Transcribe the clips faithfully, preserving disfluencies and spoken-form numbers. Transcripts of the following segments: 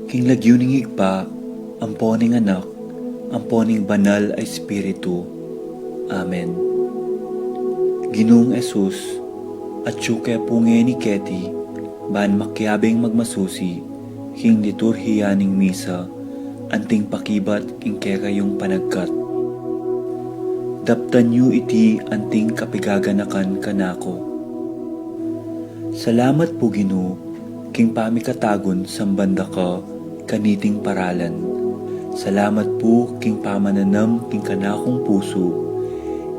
King lagyu ning Ibpa, ampo ning Anak, ampo ning Banal a Espiritu. Amen. Ginung Jesus, atyu ke pu ngeni keti, ban makiabing magmasusi king liturhiya ning misa, anting pakibat king kekayung panagkat. Daptan yu iti anting kapigaganakan kanaku. Salamat pu, Ginu, king pamikatagun samban da ka kaniting paralan. Salamat pu king pamananam king kanakung pusu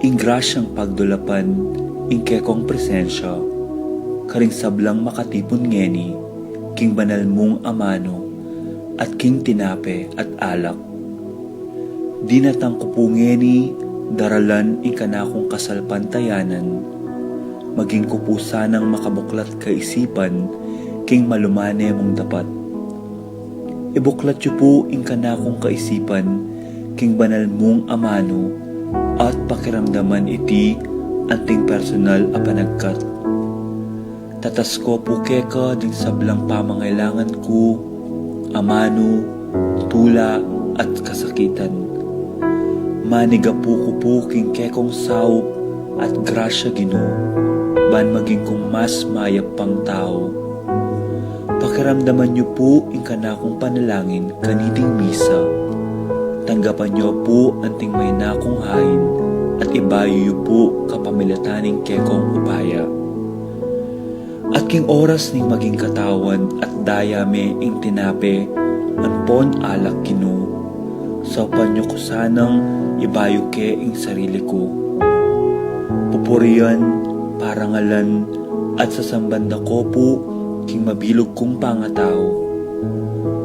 ing grasyang pagdulapan ing kekong presensya karing sablang makatipun ngeni king banal mung amanu at king tinape at alak. Dinatang ku pu ngeni daralan ing kanakung kasalpantayanan, maging ku pu sanang makabuklat kaisipan king malumane mung dapat. Ibuklat yu pu ing kanakung kaisipan king banal mung amanu at pakiramdaman iti anting personal a panagkat. Tatas ku pu keka ding sablang pamangailangan ku, amanu, tula, at kasakitan. Manigapu ku pu king kekong saup at grasya, Ginu, ban maging kung mas mayap pang tau. Pakiramdaman yu pu ing kanakung panalangin kaniting misa. Tanggapan yu pu anting maina kung hain at ibayu yu pu kapamilatan ning kekong upaya. At king oras ning maging katawan at daya me ing tinape ampon alak, Ginu, saupan yu ku sanang ibayu ke ing sarili ku. Pupurian, parangalan, at sasamban da ku pu king mabilug kung pangatau.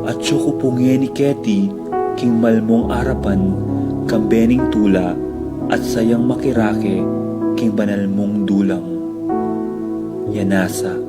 Atyu ku pu ngeni keti king malmung arapan kambe ning tula at sayang makirake king banal mung dulang. Yanasa.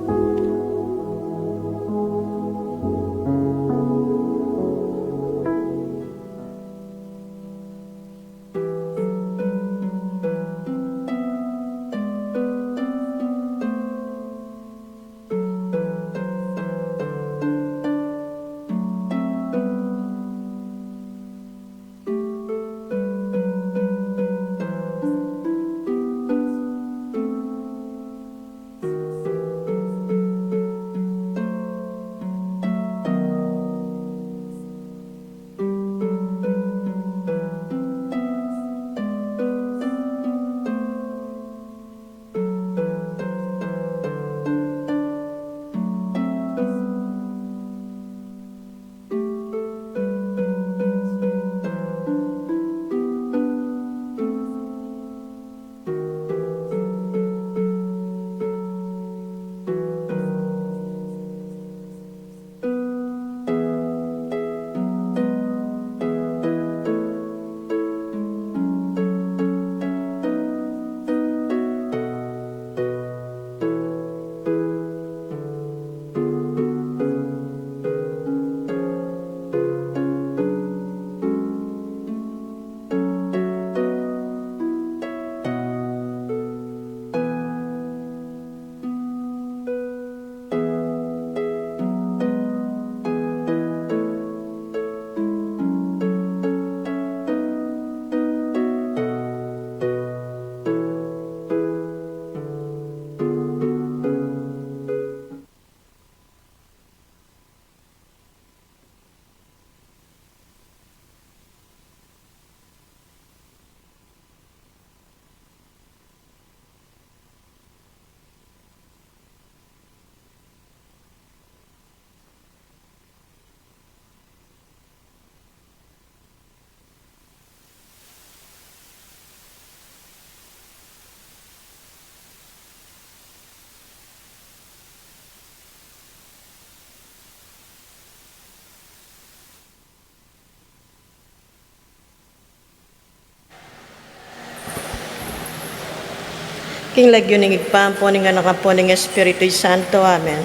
King lagyu ning Ibpa, ampo ning Anak, ampo ning Espiritu Santo. Amen.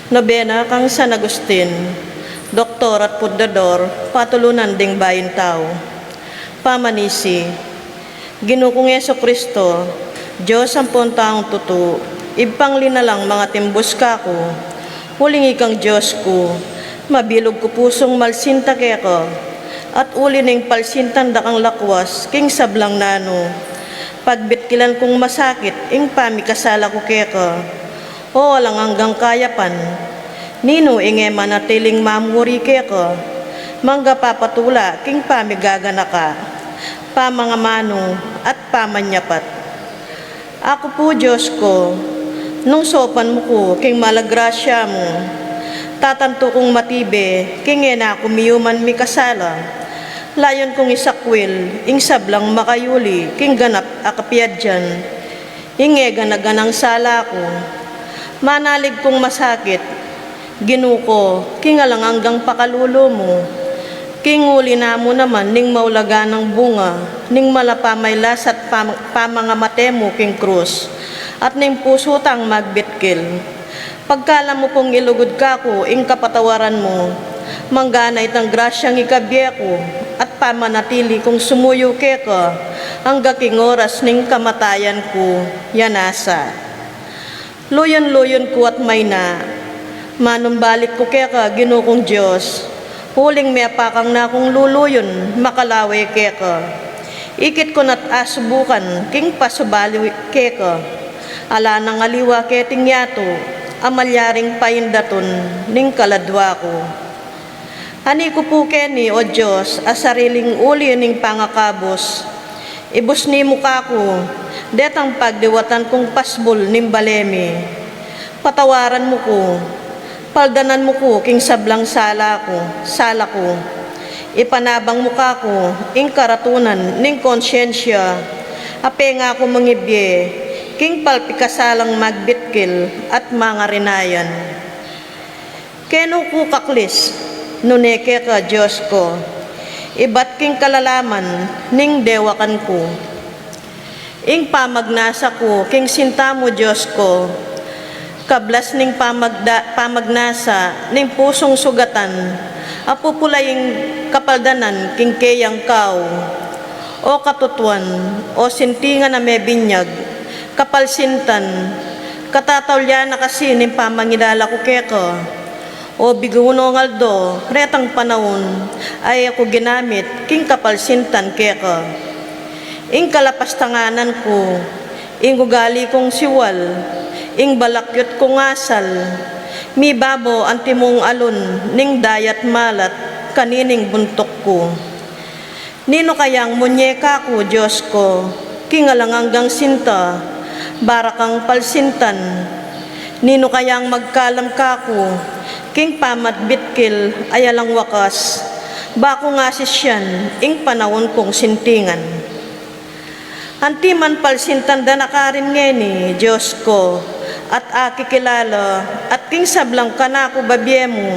Nobena kang San Agustin, doktor at pundador, patulunan ding bayung tau. Pamanisi. Ginu kung Jesucristo, Dios ampon taung tutu, Ibpang linalang mangatimbus kaku, uling ikang Dios ku, Mabilug ku pusung malsinta keka, at uli ning palsintan da kang lakwas king sablang nanu. Pagbitkilan kung masakit ing pamikasala ku keka, o alang anggang kayapan. Ninu ing e manatiling mamuri keka, mangga papatula king pamigaganaka, pamangamanu, at pamanyapat? Aku pu, Dios ku, nung saupan mu ku king mala grasya mu, tatantu kung matibe king e na ku miyuman mikasala. Layun kung isakwil ing sablang makayuli king ganap a kapiadyan, ing e gana-ganang sala ku. Manalig kung masakit, Ginu ku, king alang anggang pakalulu mu, king uli na mu naman ning maulaga nang bunga ning mala pamaylas at pam-, pamangamate mu king krus, at ning pusu tang magbitkil. Pagkalam mu pung ilugud kaku ing kapatawaran mu, mangga na itang grasyang ikabie ku, at pamanatili kung sumuyu keka angga king oras ning kamatayan ku. Ya nasa. Luyun-luyun ku at mayna, manumbalik ku keka, Ginu kung Dios, uling mepakang na kung luluyun makalawe keka. Ikit ku na't asubukan king pasubali keka, ala nang aliwa keting yatu a malyaring paindatun ning kaladwa ku. Ani ku pu keni, O Dios, a sariling uli ning pangakabus? Ibusni mu kaku detang pagdiwatan kung pasbul ning bale mi. Patawaran mu ku, paldanan mu ku king sablang sala ku, sala ku. Ipanabang mu kaku ing karatunan ning konsyensya a pengaku mung ibie king palpikasalang magbitkil at mangarinayan. Kenu ku kaklis, nune keka, Dios ku, ibat king kalalaman ning dewakan ku. Ing pamagnasa ku king sinta mu, Dios ku, kablas ning pamagda-, pamagnasa ning pusung sugatan a pupula ing kapaldanan king keyang kau. O katutuan, o sintingan a mebinyag, kapalsintan, katataulian na kasi ning pamangilala ku keka. O bigunung aldo, retang panaun a e ku ginamit king kapalsintan keka. Ing kalapastanganan ku, ing ugali kung siwal, ing balakyut kung asal, mibabo antimung alun ning dayat malat kanining buntuk ku. Ninu kayang munye kaku, Dios ku, king alang anggang sinta, barakang palsintan? Ninu kayang magkalam kaku king pamatbitkil a alang wakas, ba kung asisian ing panaun kung sintingan? Antiman palsintan da na karin ngeni, Dios ku, at akikilala, at king sablang kanaku babie mu,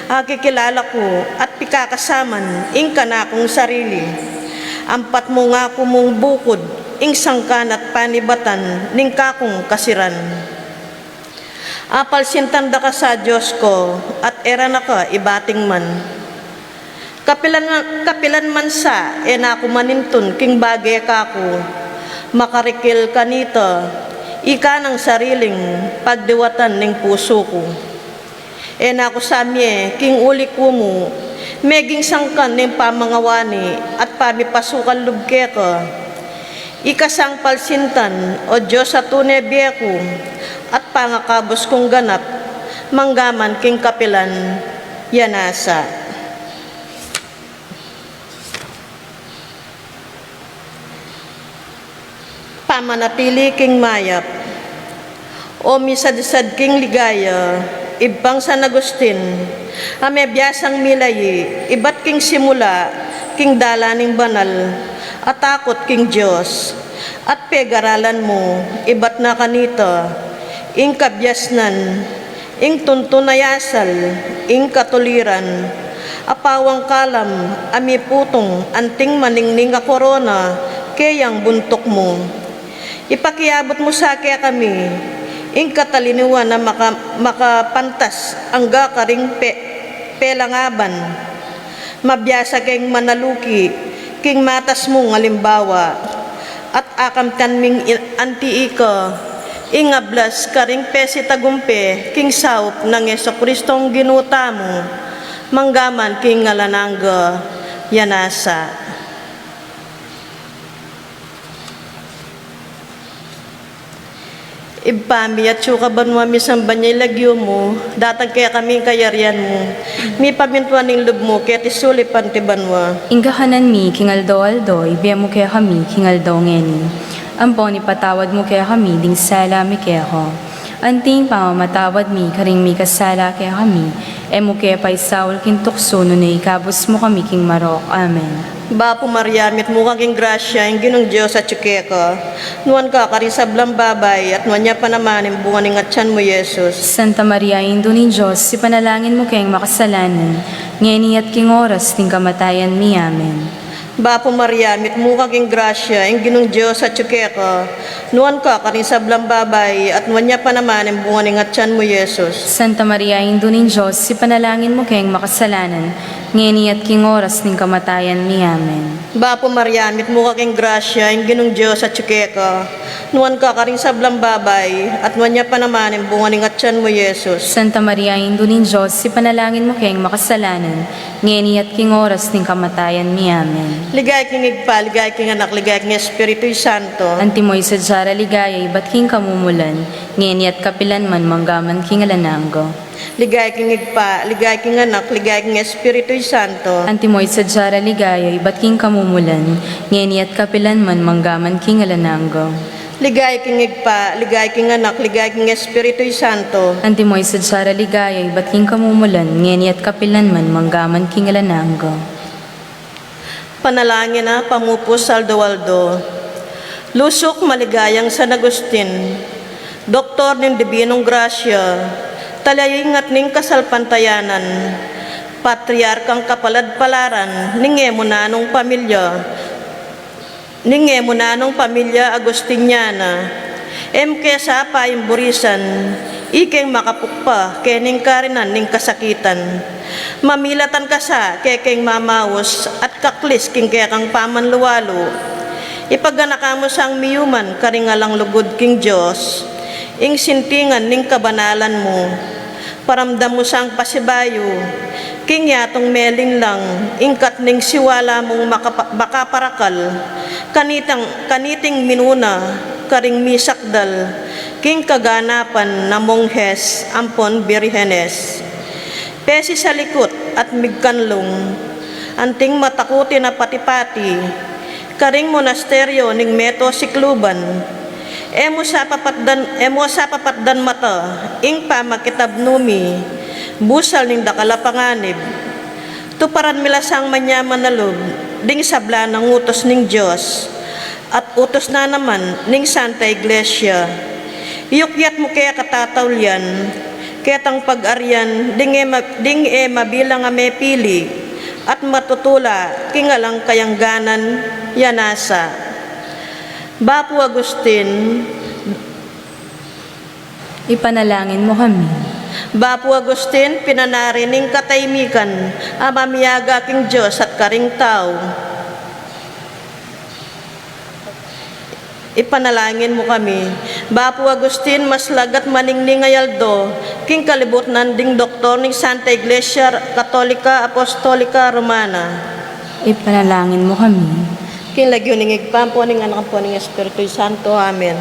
akikilala ku at pikakasaman ing kanakung sarili. Ampat mu ngaku mung bukud ing sangkan at panibatan ning kakung kasiran. Apalsintan da ka sa, Dios ku, at e ra na ka ibating man. Kapilan, kapilan man sa e na ku manintun king bage kaku, makarikil kanita, ika nang sariling pagdiwatan ning pusu ku. E na ku sa mie king uli ku mu, meging sangkan ning pamangawani at pamipasukan lub keka. Ika sang palsintan, O Dios a tune bie ku, at pangakabus kung ganap, manggaman king kapilan. Ya nasa. Pamanatili king mayap. O misadsad king ligaya, Ibpang San Agustin, a mebiasang milayi ibat king simula king dalan ning banal a takut king Dios, at pegaralan mu ibat na kanita ing kabiasnan, ing tuntun a asal, ing katuliran, a pawang kalam a miputung anting maningning a korona keyang buntuk mu. Ipakiabut mu sa kekami ing kataliniwan a maka-, makapantas angga karing pe-, pelangaban. Mabiasa keng manaluki king matas mung alimbawa, at akamtan ming in-, anti ika ing ablas karing pesitagumpe king saup nang Jesucristong Ginu tamu. manggaman king alang angga. Yan nasa. Ibpa mi, atsu ka banua, misamban ya ing lagyu mu, datang kekami ing kayarian mu, mipamintuan ing lub mu keti sulip anti banua. Ing kakanan mi king aldo-aldo ibie mu kekami king aldo ngeni. Ampon ipatawad mu kekami ding sala mi keka, anti ing pamamatawad mi karing mikasala kekami. E mu ke paisaul king tuksu, nune ikabus mu kami king marok. Amen. Bapu Maria, mitmu ka king grasya, ing Ginung Dios atyu keka. Nuan ka karing sablang babai, at nuan ya pa naman ing bunga ning atyan mu, Jesus. Santa Maria, Indu ning Dios, ipanalangin mu keng makasalanan, ngeni at king oras ning kamatayan mi. Amen. Bapu Maria, mitmu ka king grasya, ing Ginung Dios atyu keka. Nuan ka karing sablang babai, at nuan ya pa naman ing bunga ning atyan mu, Jesus. Santa Maria, Indu ning Dios, ipanalangin mu keng makasalanan, ngeni at king oras ning kamatayan mi. Amen. Bapu Maria, mitmu ka king grasya, ing Ginung Dios atyu keka. Nuan ka karing sablang babai, at nuan ya pa naman ing bunga ning atyan mu, Jesus. Santa Maria, Indu ning Dios, ipanalangin mu keng makasalanan, ngeni at king oras ning kamatayan mi. Amen. Ligaya king Ibpa, ligaya king Anak, ligaya king Espiritu Santo. Antimo ing sadya ra ligaya ibat king kamumulan, ngeni at kapilan man, manggaman king alang angga. Ligaya king Ibpa, ligaya king Anak, ligaya king Espiritu Santo. Antimo ing sadya ra ligaya ibat king kamumulan, ngeni at kapilan man, manggaman king alang angga. Ligaya king Ibpa, ligaya king Anak, ligaya king Espiritu Santo. Antimo ing sadya ra ligaya ibat king kamumulan, ngeni at kapilan man, manggaman king alang angga. Panalangin a pamupus aldo-aldo. Lusuk maligayang San Agustin, doktor ning Dibinung Grasya, talaingat ning kasalpantayanan, patriarkang kapaladpalaran ning e mu nanung pamilya, ning e mu nanung pamilya Agustiniana. E mu ke sa paimburisan, ikeng makapukpa keng karinan ning kasakitan. Mamilatan ka sa kekeng mamaus at kaklis king kekang pamanlualu. Ipaganaka mu sang miyuman karing alang lugud king Dios, ing sintingan ning kabanalan mu. Paramdam mu sang pasibayu king yatung melinlang, ing kat ning siwala mung makapa-, makaparakal, kanitang, kaniting minuna karing misakdal king kaganapan na monghes ampon birhenes. Pesisalikut at migkanlung, anting matakutin a pati-pati karing monasteryo ning Meto Sikluban. E mu sa papatdan, e mu sa papatdan mata ing pamakitab nu mi, busal ning dakal a panganib. Tuparan mi la sang manyaman a lub ding sabla nang utus ning Dios at utus na naman ning Santa Iglesia. Iyukyat mu ke katataulian ketang pag-arian ding e ma-, ding e mabilang a mepili at matutula king alang kayangganan. Yan nasa. Bapu Agustin, ipanalangin mu kami. Bapu Agustin, pinanari ning kataymikan a mamiyaga king Dios at karing tau. Ipanalangin mu kami. Bapu Agustin, maslagat maningning a aldo king kalibutnan ding doktor ning Santa Iglesia Katolika Apostolika Romana. Ipanalangin mu kami. King lagyu ning Ibpa, ampo ning Anak, ampo ning Espiritu Santo. Amen.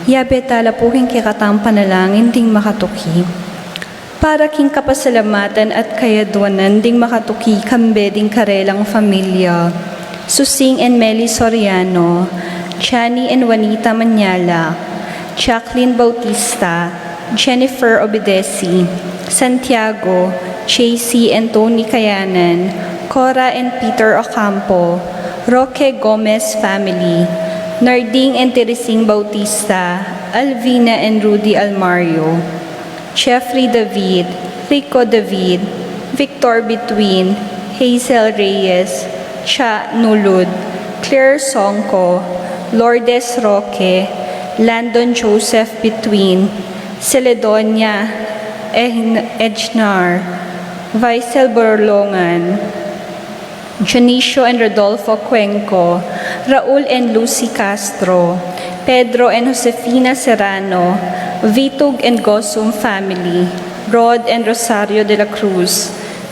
Yabe tala pu king kekatang panalangin ding makatuki. Para king kapasalamatan at kayadwanan ding makatuki kambe ding karelang familia, Susing and Meli Soriano, Johnny and Juanita Mañala, Jacqueline Bautista, Jennifer Obidesi, Santiago, J C and Tony Kayanan, Cora and Peter Ocampo, Roque Gomez family, Narding and Teresing Bautista, Alvina and Rudy Almario, Jeffrey David, Rico David, Victor Between, Hazel Reyes, Cha Nulud, Claire Songco, Lourdes Roque, Landon Joseph Between, Celedonia Ehn-, Ejnar, Vaisel Borlongan, Dionisio and Rodolfo Cuenco, Raul and Lucy Castro, Pedro and Josefina Serrano, Vitug and Gosum family, Rod and Rosario de la Cruz,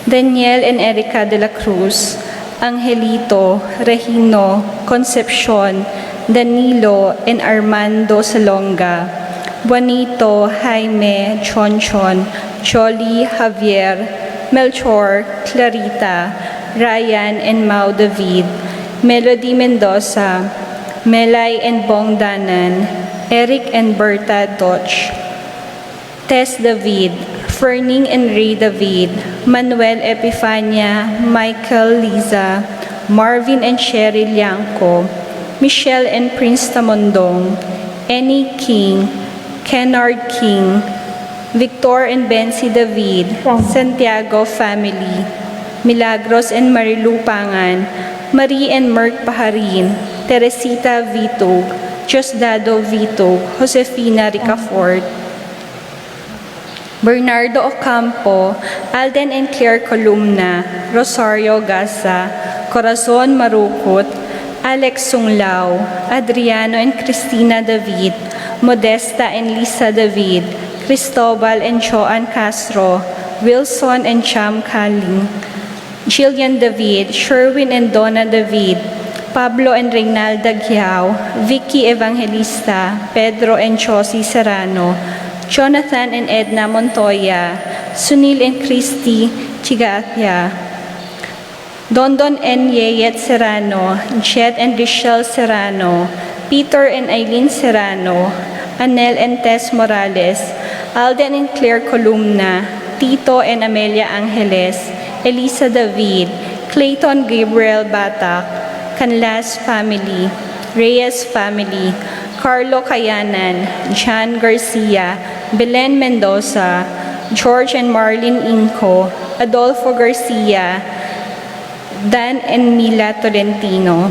Daniel and Erica de la Cruz, Angelito, Regino, Concepcion, Danilo and Armando Salonga, Juanito, Jaime, Chonchon, Jolly, Javier, Melchor, Clarita, Ryan and Mau David, Melody Mendoza, Melay and Bong Danan, Eric and Berta Doch, Tess David, Ferning and Ray David, Manuel Epifania, Michael Liza, Marvin and Cheryl Liangco, Michelle and Prince Tamondong, Annie King, Kennard King, Victor and Bency David, Santiago family, Milagros and Marilu Pangan, Marie and Merk Paharin, Teresita Vitug, Diosdado Vitug, Josefina Ricafort, Bernardo Ocampo, Alden and Claire Columna, Rosario Gaza, Corazon Marukut, Alex Sunglao, Adriano and Cristina David, Modesta and Lisa David, Cristobal and Joan Castro, Wilson and Cham Kaling, Jillian David, Sherwin and Donna David, Pablo and Reynalda Giao, Vicky Evangelista, Pedro and Josie Serrano, Jonathan and Edna Montoya, Sunil and Christy Chigatia, Dondon and Yeyet Serrano, Jet and Richelle Serrano, Peter and Eileen Serrano, Anel and Tess Morales, Alden and Claire Columna, Tito and Amelia Angeles, Elisa David, Clayton Gabriel Batak, Canlas family, Reyes family, Carlo Kayanan, John Garcia, Belen Mendoza, George and Marlene Inco, Adolfo Garcia, Dan and Mila Tolentino,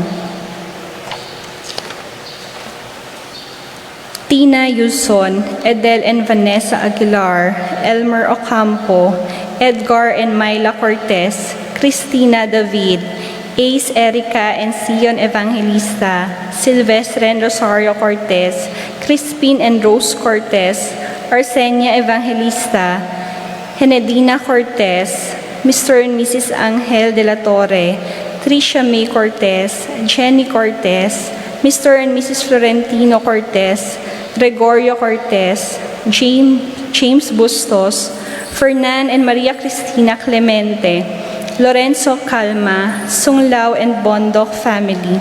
Tina Yuson, Edel and Vanessa Aguilar, Elmer Ocampo, Edgar and Myla Cortez, Cristina David, Ace Erica and Sion Evangelista, Silvestre and Rosario Cortez, Crispin and Rose Cortez, Arsenia Evangelista, Henedina Cortez, Mister and Missus Angel de la Torre, Tricia May Cortez, Jenny Cortez, Mister and Missus Florentino Cortez, Gregorio Cortez, James, James Bustos, Fernan and Maria Cristina Clemente, Lorenzo Calma, Sunglao and Bondoc family,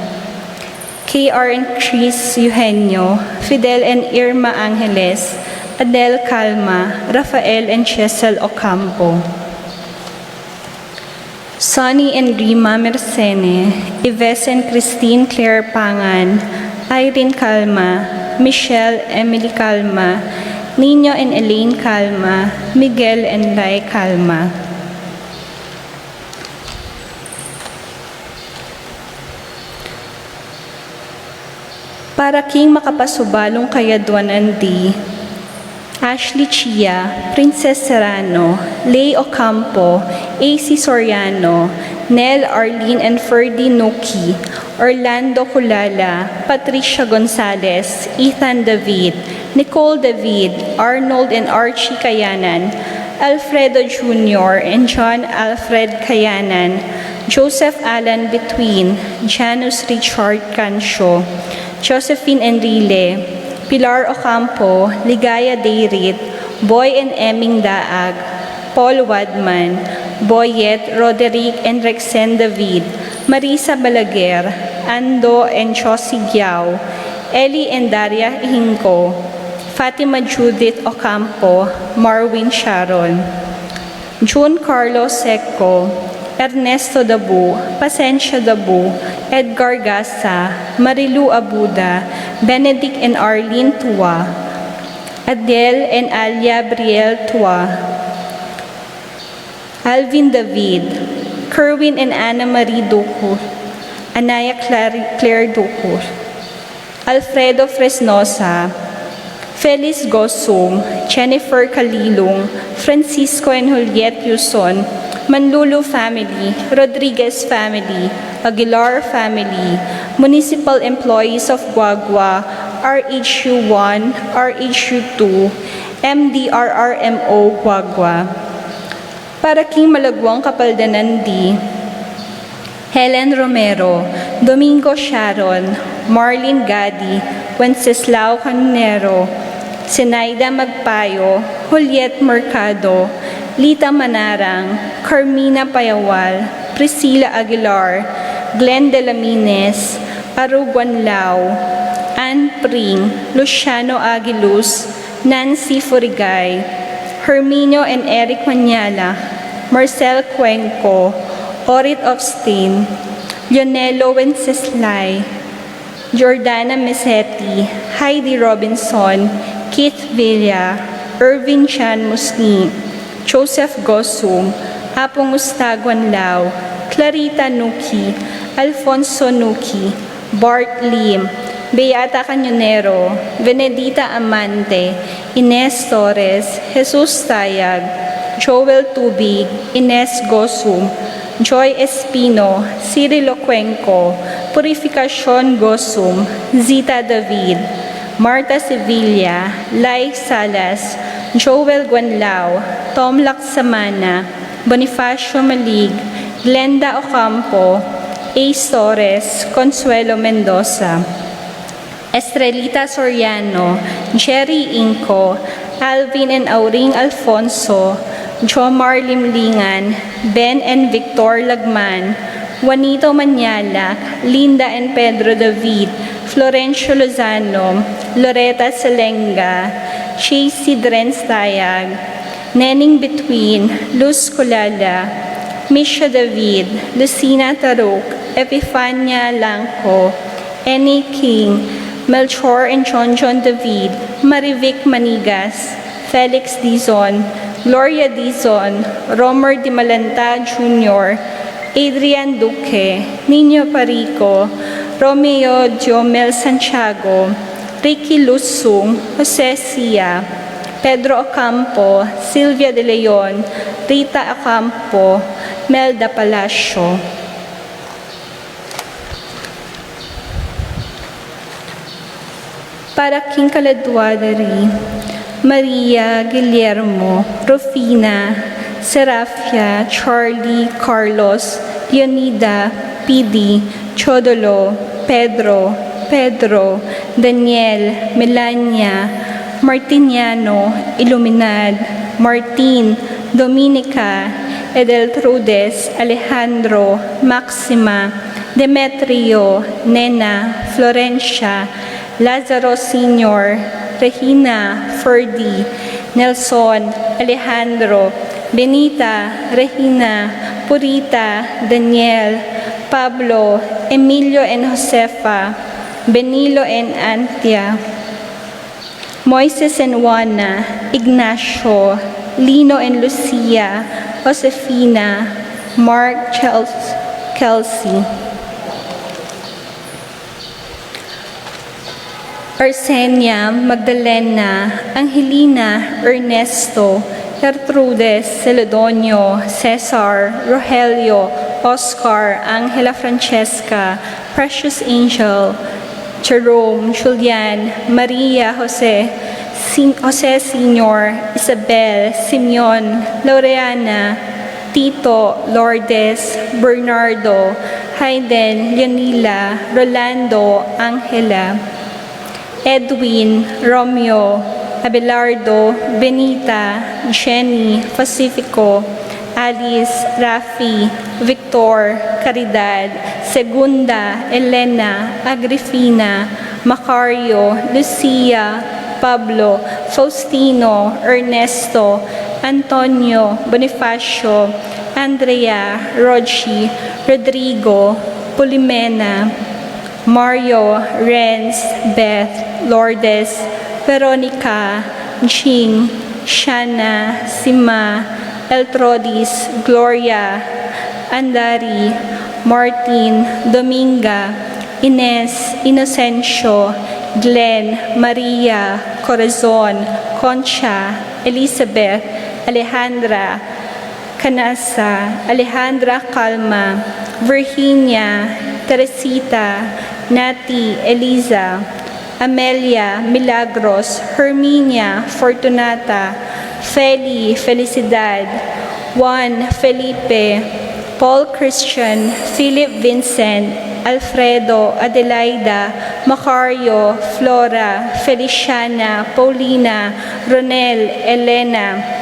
K R and Chris Eugenio, Fidel and Irma Angeles, Adel Calma, Rafael and Chesel Ocampo, Sonny and Rima Mercene, Ives and Christine Claire Pangan, Irene Calma, Michelle Emily Calma, Nino and Elaine Calma, Miguel and Lai Calma. Para king makapasubalung kayadwanan di Ashley Chia, Princess Serrano, Lay Ocampo, A C Soriano, Nel, Arlene and Ferdy Nuki, Orlando Culala, Patricia Gonzalez, Ethan David, Nicole David, Arnold and Archie Kayanan, Alfredo Junior and John Alfred Kayanan, Joseph Alan Between, Janus Richard Cancio, Josephine Enrile, Pilar Ocampo, Ligaya Dayrit, Boy and Eming Daag, Paul Wadman, Boyet, Roderick and Rexen David, Marisa Balaguer, Ando and Josie Giao, Eli and Daria Hinco, Fatima Judith Ocampo, Marwin Sharon. Jun Carlos Seco, Ernesto Dabu, Pasensia Dabu, Edgar Gasa, Marilu Abuda, Benedict and Arlene Tua, Adel and Alia Briel Tua, Alvin David, Kerwin and Anna Marie Ducur, Anaya Clari-, Claire Ducur, Alfredo Fresnosa, Felis Gosum, Jennifer Calilung, Francisco and Juliet Yuson, Manlulu family, Rodriguez family, Aguilar family, municipal employees of Guagua, R H U one, R H U two, M D R R M O Guagua. Para king malaguang kapaldanan di, Helen Romero, Domingo Sharon, Marlene Gadi, Wenceslao Canero, Zenaida Magpayo, Juliet Mercado, Lita Manarang, Carmina Payawal, Priscilla Aguilar, Glenn Delamines, Aru Guanlao, Ann Pring, Luciano Aguiluz, Nancy Furigay, Herminio and Eric Mañala, Marcel Cuenco, Orit Austin, Leonelo Wenceslay, Jordana Mesetti, Heidi Robinson, Keith Villa, Irvin Chan Musni, Joseph Gosum, Apong Ustaguan Lao, Clarita Nuki, Alfonso Nuki, Bart Lim, Beata Cañonero, Venedita Amante, Ines Torres, Jesus Tayag, Joel Tubig, Ines Gosum, Joy Espino, Cirilo Cuenco, Purificacion Gosum, Zita David, Marta Sevilla, Lai Salas, Joel Guanlao, Tom Lacsamana, Bonifacio Malig, Glenda Ocampo, Ace Torres, Consuelo Mendoza, Estrelita Soriano, Jerry Inco, Alvin and Auring Alfonso, Jomar Limlingan, Ben and Victor Lagman, Juanito Mañalac, Linda and Pedro David, Florencio Lozano, Loreta Selenga, Chasey Drenz Tayag, Neneng Bituin, Luz Colala, Misha David, Lucina Taruc, Epifania Langco, Annie King, Melchor and Jonjon David, Marivic Manigas, Felix Dizon, Gloria Dizon, Romer Dimalanta Junior, Adrian Duque, Nino Parico, Romeo Diomel Santiago, Ricky Lusung, Jose Sia, Pedro Ocampo, Sylvia De Leon, Rita Ocampo, Melda Palacio. Para king kaladua da ri, Maria, Guillermo, Rufina, Serafia, Charlie, Carlos, Leonida, Pidi, Chodolo, Pedro, Pedro, Daniel, Melania, Martiniano, Iluminad, Martin, Dominica, Edeltrudes, Alejandro, Maxima, Demetrio, Nena, Florencia, Lazaro Senior, Regina, Ferdy, Nelson, Alejandro, Benita, Regina, Purita, Daniel, Pablo, Emilio and Josefa, Benilo and Antia, Moises and Juana, Ignacio, Lino and Lucia, Josefina, Mark, Chels-, Kelsey, Arsenia, Magdalena, Angelina, Ernesto, Gertrudes, Celedonio, Cesar, Rogelio, Oscar, Angela, Francesca, Precious Angel, Jerome, Julian, Maria, Jose, Sin-, Jose Senior, Isabel, Simeon, Laureana, Tito, Lourdes, Bernardo, Hayden, Leonila, Rolando, Angela, Edwin, Romeo, Abelardo, Benita, Jenny, Pacifico, Alice, Rafi, Victor, Caridad, Segunda, Elena, Agrifina, Macario, Lucia, Pablo, Faustino, Ernesto, Antonio, Bonifacio, Andrea, Rochi, Rodrigo, Pulimena, Mario, Renz, Beth, Lourdes, Veronica, Jing, Shana, Sima, Eltrodis, Gloria, Andari, Martin, Dominga, Ines, Inocencio, Glenn, Maria, Corazon, Concha, Elizabeth, Alejandra, Canasa, Alejandra, Calma, Virginia, Teresita, Nati, Eliza, Amelia, Milagros, Herminia, Fortunata, Feli, Felicidad, Juan, Felipe, Paul, Christian, Philip, Vincent, Alfredo, Adelaida, Macario, Flora, Feliciana, Paulina, Ronel, Elena,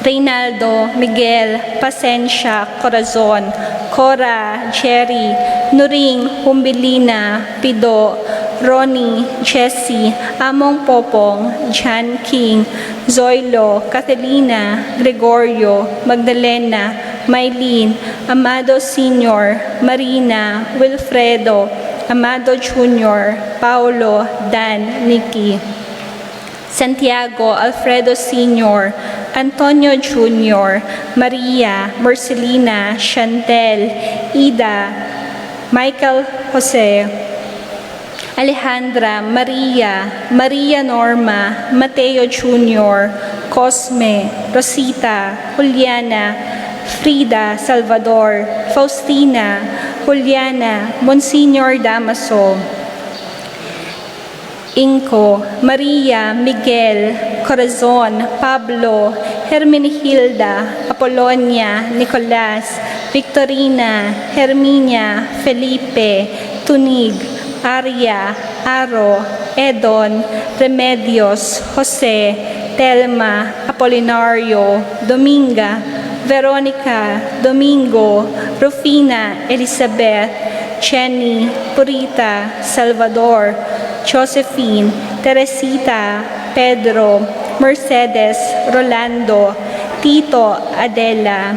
Reynaldo, Miguel, Pasensia, Corazon, Cora, Jerry, Nuring, Humbilina, Pido, Ronnie, Jessie, Among Popong, John King, Zoilo, Catalina, Gregorio, Magdalena, Mylene, Amado Senior, Marina, Wilfredo, Amado Junior, Paulo, Dan, Nikki. Santiago, Alfredo Senior, Antonio Junior, Maria, Marcelina, Chantel, Ida, Michael Jose, Alejandra, Maria, Maria Norma, Mateo Junior, Cosme, Rosita, Juliana, Frida, Salvador, Faustina, Juliana, Monsignor Damaso, Inco, Maria, Miguel, Corazon, Pablo, Hermenegilda, Apolonia, Nicolas, Victorina, Herminia, Felipe, Tunig, Aria, Aro, Edon, Remedios, Jose, Telma, Apolinario, Dominga, Veronica, Domingo, Rufina, Elizabeth, Jenny, Purita, Salvador, Josephine, Teresita, Pedro, Mercedes, Rolando, Tito, Adela,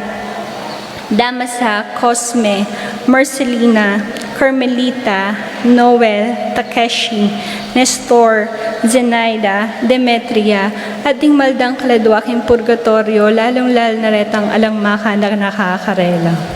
Damasa, Cosme, Marcelina, Carmelita, Noel, Takeshi, Nestor, Zenaida, Demetria, at ding maldang kaladwa king purgatoryo, lalung-lalu na retang alang makanak na kakarela.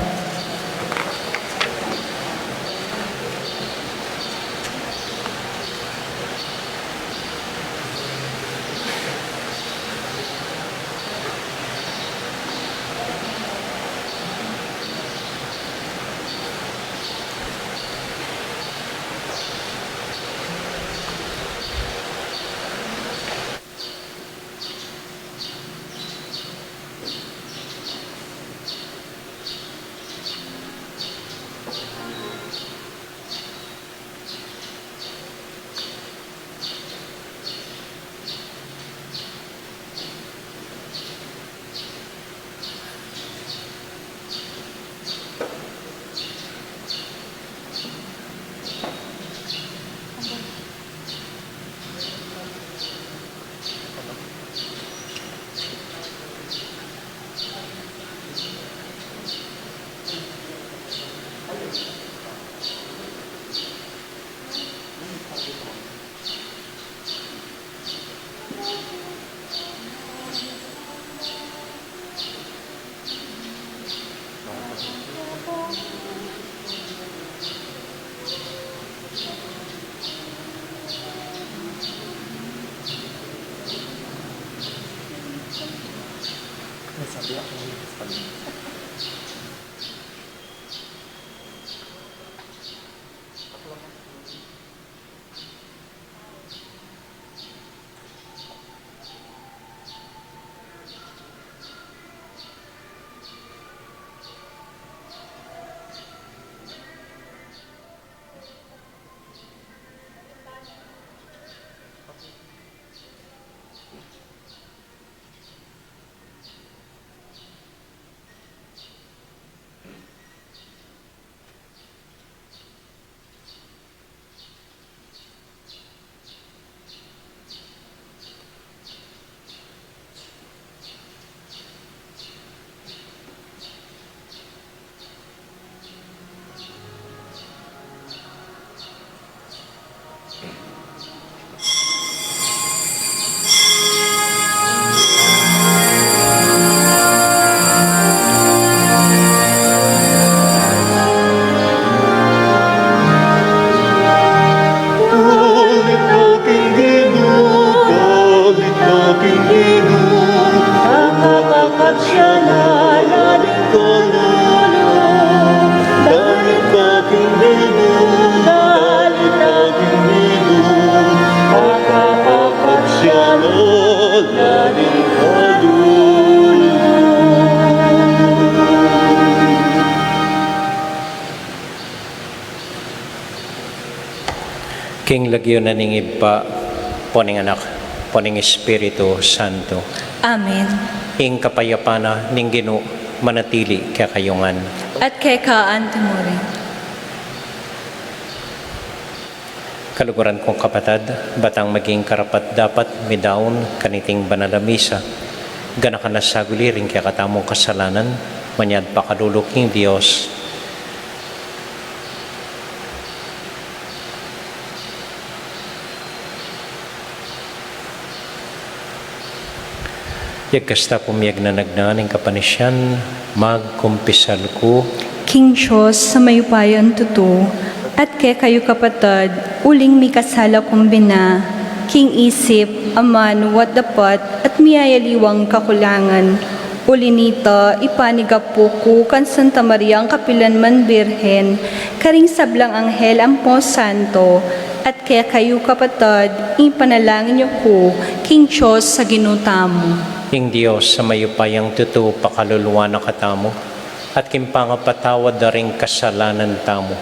King lagyu na ning Ibpa, ampo ning Anak, ampo ning Espiritu Santo. Amen. Ing kapayapan na ning Ginu manatili kekayu ngan. At keka antimurin. Kaluguran kung kapatad, ba tang maging karapat-dapat midaun kaniting banal a misa, ganakan na saguli ring kekatamung kasalanan, manyad pakalulu king Dios. Yagkas ta pumiyag na nagna ning kapanisian, magkumpisal ku king Dios a mayupayang tutu, at kekayu kapatad, uling mikasala kung bina, king isip, amanu, at dapat, at miyayaliwang kakulangan. Uli nita, ipanigapu ku kang Santa Mariang kapilan man Birhen, karing sablang anghel ampo santo, at kekayu kapatad, ipanalangin yu ku king Dios a Ginu tamu. Ing Dios a mayupayang tutu pakaluluan na katamu, at king pangapatawad da ring kasalanan tamu,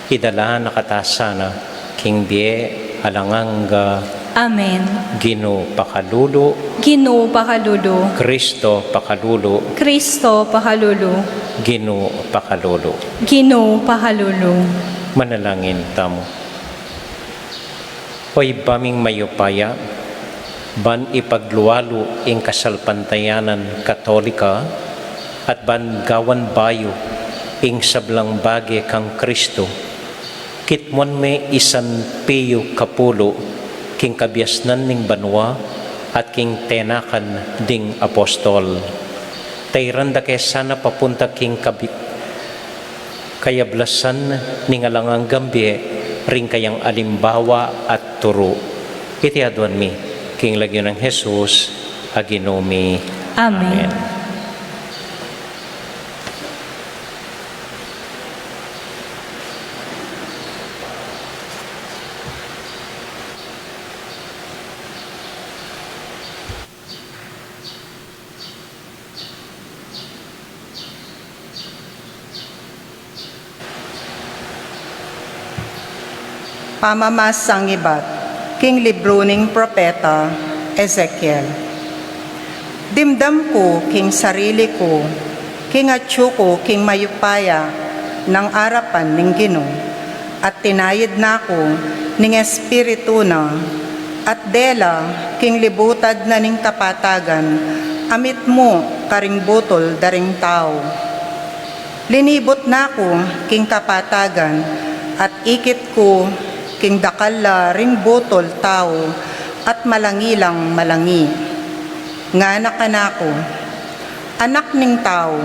idala na kata sana king bie alang angga. Amen. Ginu pakalulu. Ginu pakalulu. Kristo pakalulu. Kristo pakalulu. Ginu pakalulu. Ginu pakalulu. Manalangin tamu. O Ibpa ming mayupaya, ban ipaglualu ing kasalpantayanan Katolika, at ban gawan bayu ing sablang bage kang Kristo, kitmuan me i San Pio Kapulu king kabiasnan ning banua at king tenakan ding apostol. Tairan da ke sana papunta king kabi-, kayablasan ning alang anggang bie ring kayang alimbawa at turu. Iti aduan mi king lagyu nang Jesus a Ginu mi. Amen. Amen. Pamamasang ibat king libru ning propeta Ezekiel. Dimdam ku king sarili ku, king atyu ku king mayupaya nang arapan ning Ginu, at tinayid na ku ning Espiritu na, at dela king libutad na ning kapatagan a mitmu karing butul da ring tau. Linibut na ku king kapatagan, at ikit ku king dakal la ring butul tau, at malangi lang malangi. Ngana kanaku, Anak ning tau,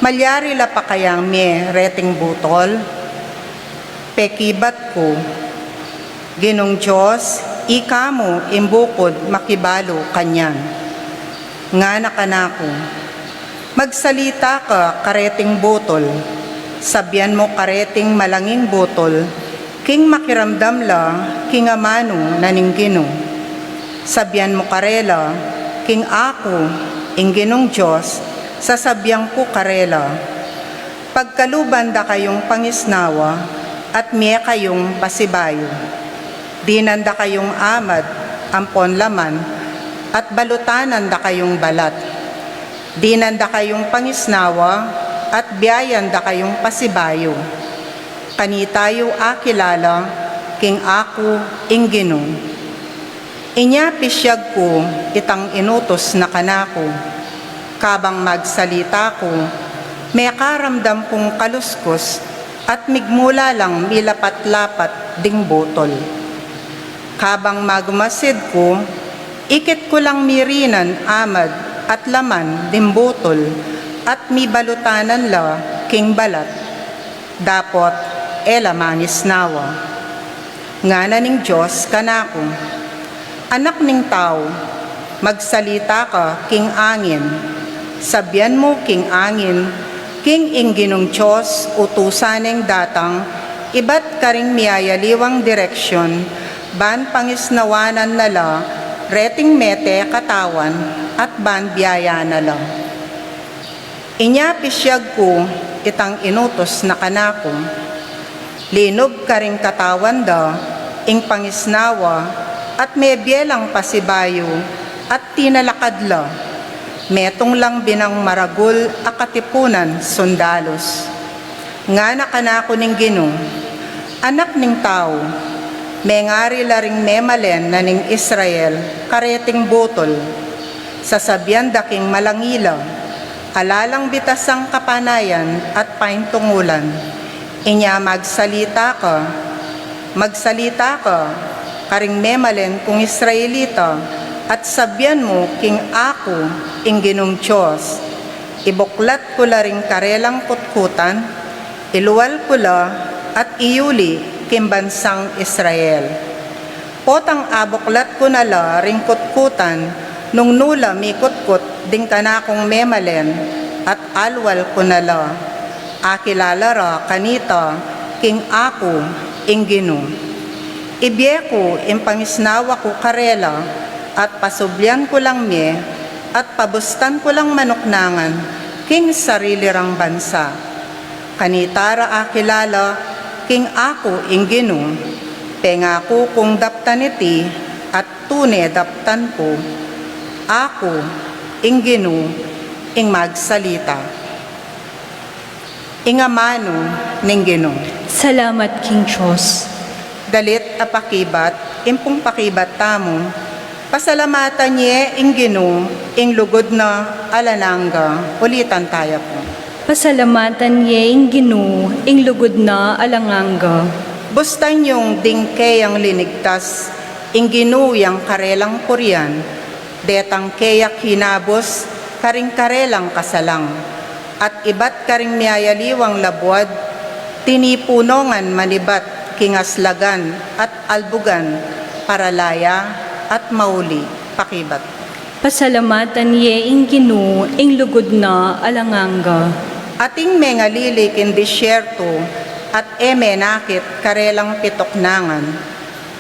malyari la pa kayang mie reting butul? Pekibat ku, Ginung Dios, ika mu ing bukud makibalu kanyan. Ngana kanaku, Magsalita ka kareting butul, sabian mu kareting malanging butul, king makiramdam la king amanu na ning Ginu. Sabian mu karela, king aku, ing Ginung Dios, sasabian ku karela, Pagkaluban da kayung pangisnawa, at mie kayung pasibayu. Dinan da kayung amad ampon laman, at balutanan da kayung balat. Dinan da kayung pangisnawa, at biayan da kayung pasibayu. Kanita yu akilala king aku ing Ginu. Inya pisyag ku itang inutus na kanaku. Kabang magsalita ku, mekaramdam kung kaluskus at migmula lang milapat-lapat ding butul. Kabang magumasid ku, ikit ku lang mirinan amad at laman ding butul at mibalutanan la king balat. Dapot e la mangisnawa. Ngana ning Dios kanaku, Anak ning tau, magsalita ka king angin. Sabian mu king angin, King ing Ginung Dios utusan neng datang ibat karing miyayaliwang direksyun, ban pangisnawanan na la reting mete katawan at ban biayan na la. Inya pisyag ku itang inutus na kanaku. Linub karing katawan da ing pangisnawa at mebie lang pasibayu at tinalakad la. Metung lang binang maragul a katipunan sundalus. Ngana kanaku ning Ginu, Anak ning tau, mengari la ring memalen na ning Israel kareting butul. Sasabian da king malangi la, ala lang bitasang kapanayan at paintungulan. Inya magsalita ka, magsalita ka karing memalen kung Israelita, at sabian mu king aku ing Ginung Dios. Ibuklat ku la ring karelang kutkutan, ilual ku la at iyuli king bansang Israel. Potang abuklat ku na la ring kutkutan, nung nu la mikutkut ding kanakung memalen, at alwal ku na la, akilala ra kanita king aku ing Ginu. Ibie ku ing pangisnawa ku karela, at pasublian ku lang mie, at pabustan ku lang manuknangan king sarili rang bansa. Kanita ra akilala king aku ing Ginu, pengaku kung daptan iti at tune daptan ku. Aku ing Ginu ing magsalita. Ing amanu ning Ginu. Salamat king Dios. Dalit a pakibat, impung pakibat tamu, Pasalamatan ye ing Ginu, ing lugud na alang angga. Ulitan taya pu. Pasalamatan ye ing Ginu, ing lugud na alang angga. Bustan yung ding keyang linigtas, ing Ginu yang karelang purian, detang keya kinabus karing karelang kasalang, at ibat karing miyayaliwang labuad, tinipunongan manibat king aslagan at albugan, para laya at mauli. Pakibat. Pasalamatan ye ing Ginu, ing lugud na alang angga. Ating mengalili king disyerto, at e menakit karelang pituknangan,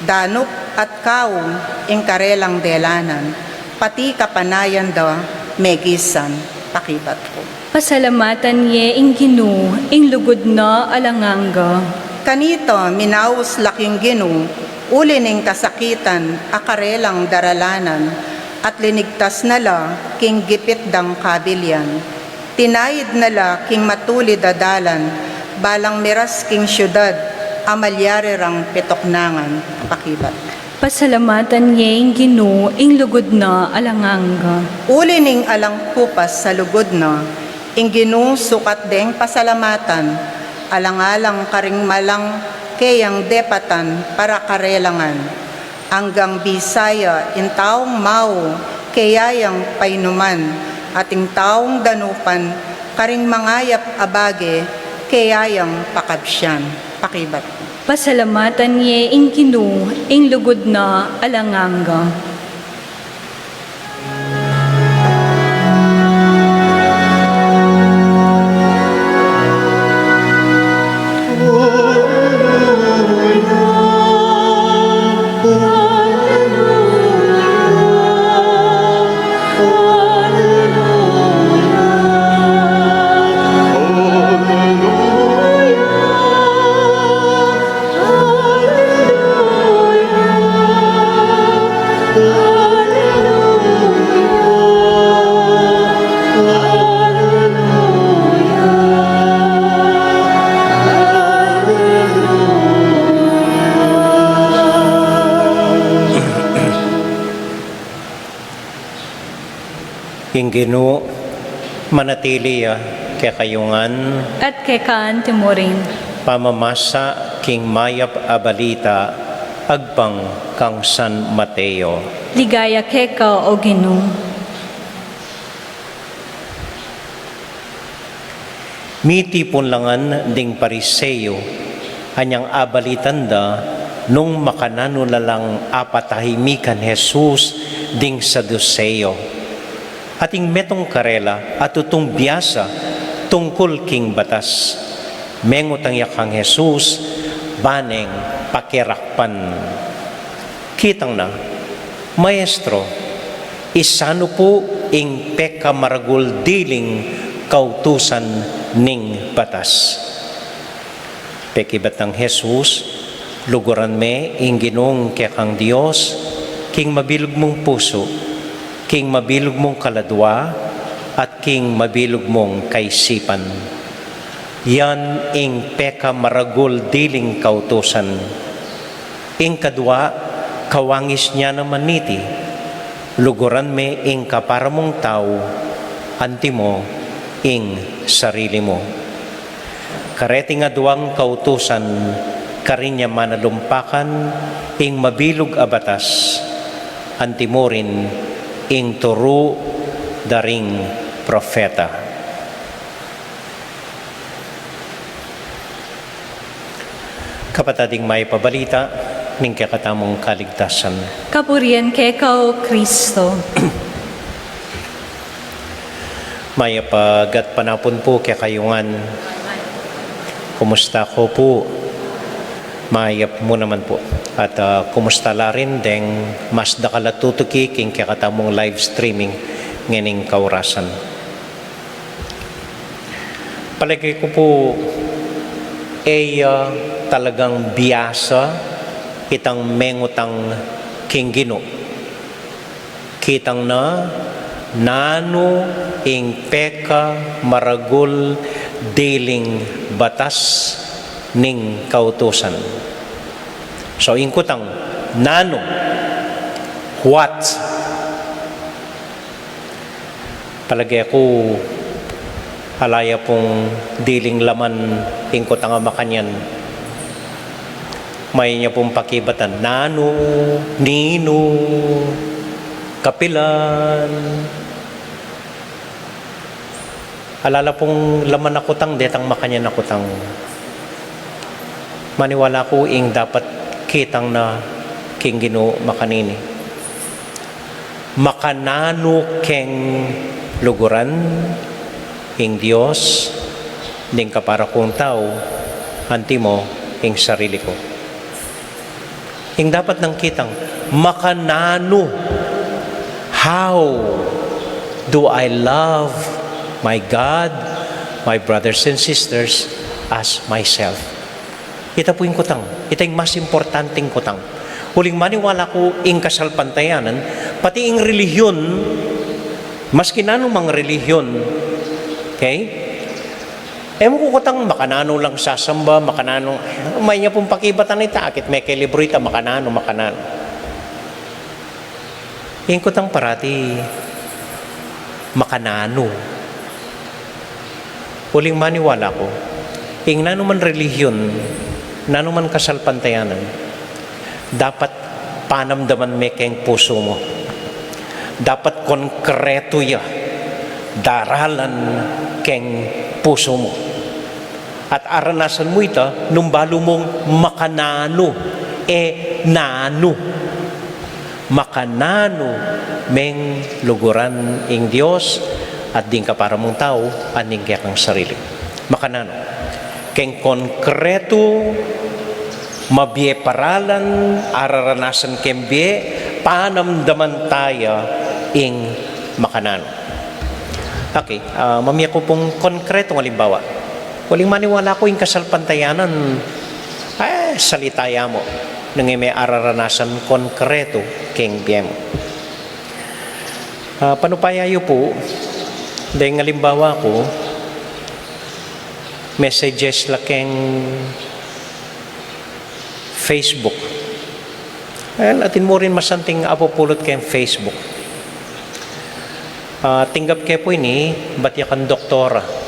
danup at kaung ing karelang delanan, pati kapanayan da megisan. Pakibat ku. Pasalamatan ye ing Ginu, ing lugud na alang angga. Kanita minaus la king Ginu, uli ning kasakitan a karelang daralanan, at linigtas na la king gipit dang kabilian. Tinaid na la king matulid a dalan, balang miras king syudad a malyari rang pituknangan. Pakibat. Pasalamatan ye ing Ginu, ing lugud na alang angga. Uli ning alang kupas sa lugud na, ing Ginu sukat deng pasalamatan, alang-alang karing malang keyang depatan para karelangan. Anggang bisaya ing taung mau keya yang painuman, at ing taung danupan karing mangayap a bage keya yang pakabsian. Pakibat. Pasalamatan ye ing Ginu, ing lugud na alang angga. Ing Ginu manatili ya kekayu ngan. At keka anti mu rin. Pamamasa king mayap a balita agpang kang San Mateo. Ligaya keka, o Ginu. Mitipun la ngan ding Pariseo, anyang abalitan da nung makananu la lang apatahimikan Jesus ding Saduseo. Ating metung karela a tutung biasa tungkul Kul king batas, mengutang ya kang Jesus, baneng pakirakpan. Kitang na, Maestro, isanu pu ing pekamaragul diling kautusan ning batas? Pekibat nang Jesus, luguran me ing Ginung kekang Dios, king mabilug mung pusu, king mabilug mung kaladua, at king mabilug mung kaisipan. Yan ing pekamaragul diling kautusan. Ing kadua, kawangis nia naman niti, luguran me ing kapara mung tau, antimo ing sarili mu. Kareting aduang kautusan, karin ya manalumpakan ing mabilug a batas, antimo rin ing turu da ring propeta. Kapatad, ing mayap a balita ning kekatamung kaligtasan. Kapurian keka, o Kristo. Mayap a gatpanapun pu kekayu ngan. Kumusta ko pu? Mayap mu naman pu. At, ah, kumusta la rin deng mas dakal a tutuki king kekatamung live streaming ngening kaurasan? Palage ku pu, e ya talagang biasa itang mengutang king Ginu. Kitang na, nanu ing pekamaragul diling batas ning kautusan? So, ing kutang, nanu? What? Palage ku, ala ya pung diling laman ing kutang a makanyan. Mayap ya pung pakibatan, nanu, ninu, kapilan. Ala la pung laman a kutang, detang makanyan a kutang. Maniwala ku ing dapat kitang na king Ginu makanini. Makananu keng luguran ing Dios, ding kapara kung tau, antimo ing sarili ku? Ing dapat nang kitang, makananu, how do I love my God, my brothers and sisters, as myself? Ita pu ing kutang, ita ing mas importanteng kutang. Uling maniwala ku ing kasalpantayanan, pati ing relihiyon, maski nanu mang relihiyon, okay? E mu ku kutang makananu lang sasamba, makananu, mayap ya pung pakibatan ita, akit me keng libru ita, makananu, makananu. Ing kutang parati, makananu. Uling maniwala ku, ing nanu man relihiyon, nanu man kasalpantayanan, dapat panamdaman me keng pusu mu. Dapat konkretu ya, daralan keng pusu mu. At aranasan mu ita nung balu mung makananu, e nanu. Makananu meng luguran ing Dios at ding kapara mung tau at ding kekang sarili? Makananu? Keng konkretu, mabie paralan, araranasan keng bie, panamdaman taya ing makananu. Okay, ah, mamie ku pung konkretong alimbawa. Uling maniwala ku ing kasalpantayanan, eh, salita ya mu, nung e me araranasan konkretu keng bie mu. Ah, panupaya yu pu, deng alimbawa ku, messages la keng Facebook. Well, atin mu rin masanting apupulut keng Facebook. Ah, tinggap ke pu ini, bat ya kang doktora.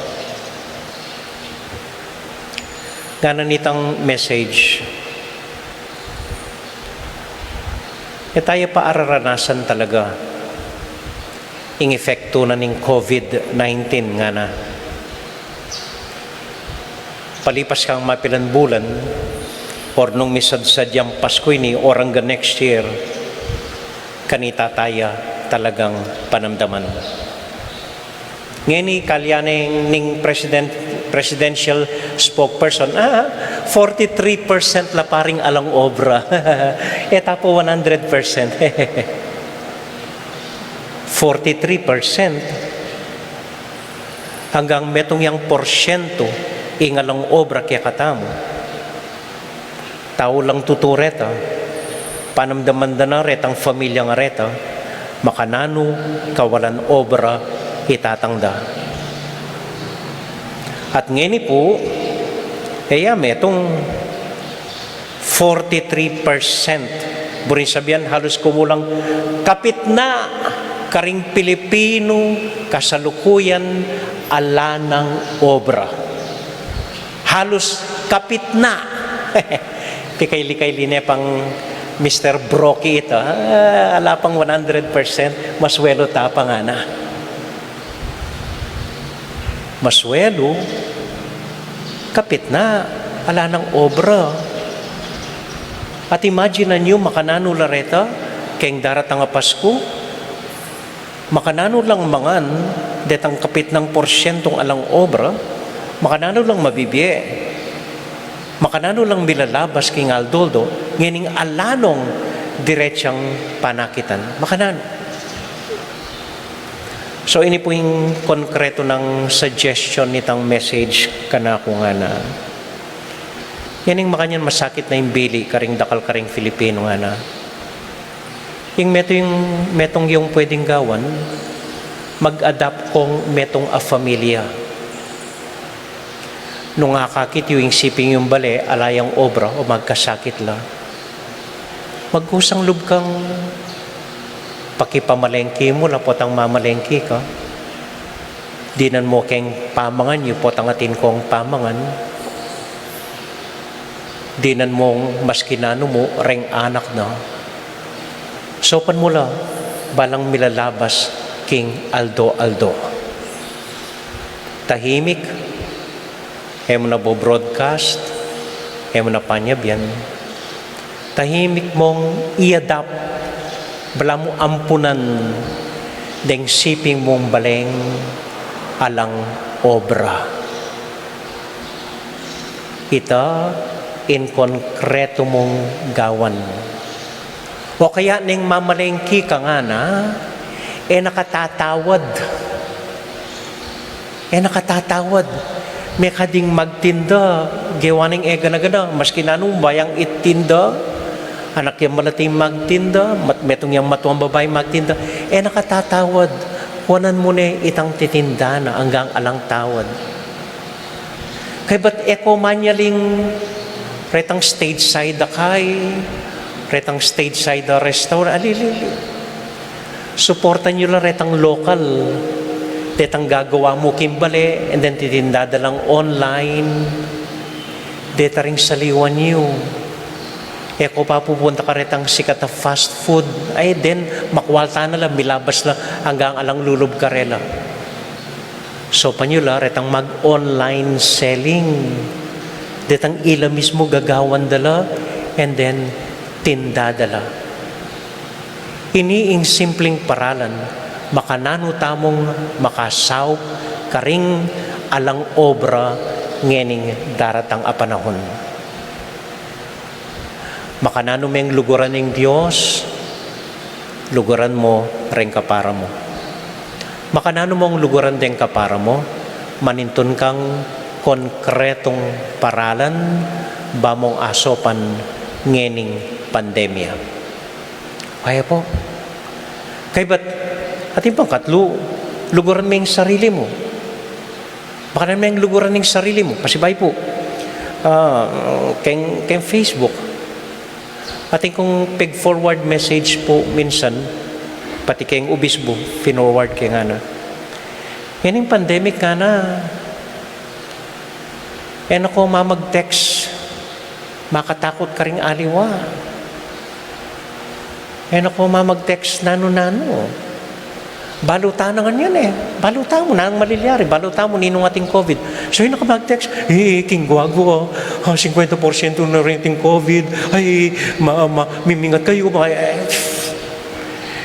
Ngana nitang message, e taya pa araranasan talaga ing epektu na ning COVID nineteen, ngana. Palipas kang mapilan bulan, or nung misadsad yang Pasku ini, or anggang next year, kanita taya talagang panamdaman. Ngeni, kalya ning, ning president, presidential spokesperson, ah, forty-three percent la pa ring alang obra. E ta pu one hundred percent. Forty-three percent. Anggang metung yang porsyento ing alang obra kekatamu. Tau lang tutu reta, panamdaman da na retang familia nga reta, makananu kawalan obra itatang da. At ngeni pu, e ya metung forty-three percent, buring sabian halus kumulang kapitna karing Pilipinu kasalukuyan ala nang obra. Halus kapitna. Pikaili-kaili ne pang Mister Brocky ita, ah, ala pang one hundred percent, masuelu ta pa ngana. Masuelu, kapitna, ala nang obra. At imaginan yu, makananu la reta, keng daratang a Pasku, makananu lang mangan detang kapitnang porsyentung alang obra, makananu lang mabibie, makananu lang milalabas king aldo-aldo, ngening ala nong diretsang panakitan. Makananu. So, ini pu ing konkretu nang suggestion nitang message kanaku ngana. Ngening makanyan masakit na ing bili karing dakal karing Filipino ngana. Ing metung, metung yung pwedeng gawan, mag-adapt kong metung a familia. Nung akakit yu ing siping yung bale, ala yang obra o magkasakit la, magkusang lub kang pakipamalengki mu la potang mamalengki ka. Dinan mu keng pamangan yu potang atin kong pamangan. Dinan mung maski nanu mu reng anak na. Saupan mu la balang milalabas king aldo-aldo. Tahimik, e mu na bo-broadcast, e mu na panyabian. Tahimik mung i-adapt, balamu ampunan deng siping mung baleng alang obra. Ita ing konkretu mung gawan. O kaya neng mamalengki ka ngana, e na ka tatawad. E na ka tatawad. Mekad ing magtinda, gewa neng e gana-gana, maski nanu, bayang itinda, anak yang malati magtinda, mat-, metung yang matuang babai magtinda, e na ka tatawad. Kuanan mu ne itang titinda na anggang alang tawad. Kaybat e ko manyaling retang stage side a kai, retang stage side a restaurant, ali, ali, ali. Suportan yu la retang local, detang gagawa mu king bale, and then titinda da lang online, deta ring saliwan yu. E ko pa pupunta karetang sikat a fast food, ay, then makwalta na la, milabas la, anggang alang lulub karela. Saupan yu la retang mag-online selling. Detang ila mismu gagawan da la, and then tinda da la. Ini ing simpleng paralan, makananu tamung makasaup karing alang obra ngening daratang a panahun. Makananu meng luguran ing Dios, luguran mo reng kapara mo. Makananu mong luguran deng kapara mo, manintun kang konkretung paralan ba mong asaupan ngening pandemya. Kaya po. Kaybat, atin pang katlu, luguran meng sarili mo. Makananu meng luguran ing sarili mu. Pasibayu pu, ah, keng, keng Facebook. Atin kung peg-forward message pu minsan, pati keng ubisbu, finorward ke ngana. Ngening pandemic ngana, e na ko mamag-text. Makatakut karing aliwa. E na ko mamag-text nanu-nanu. Balu ta na ngan yan e. Balu tamu nanung malilyari. Balu tamu ninung ating COVID. So, e na ka mag-text, "Eh, king guagu, ah, singkwenta porsyento na rin ating COVID. Ay, ma, ma, mimingat kayu, ma," eh,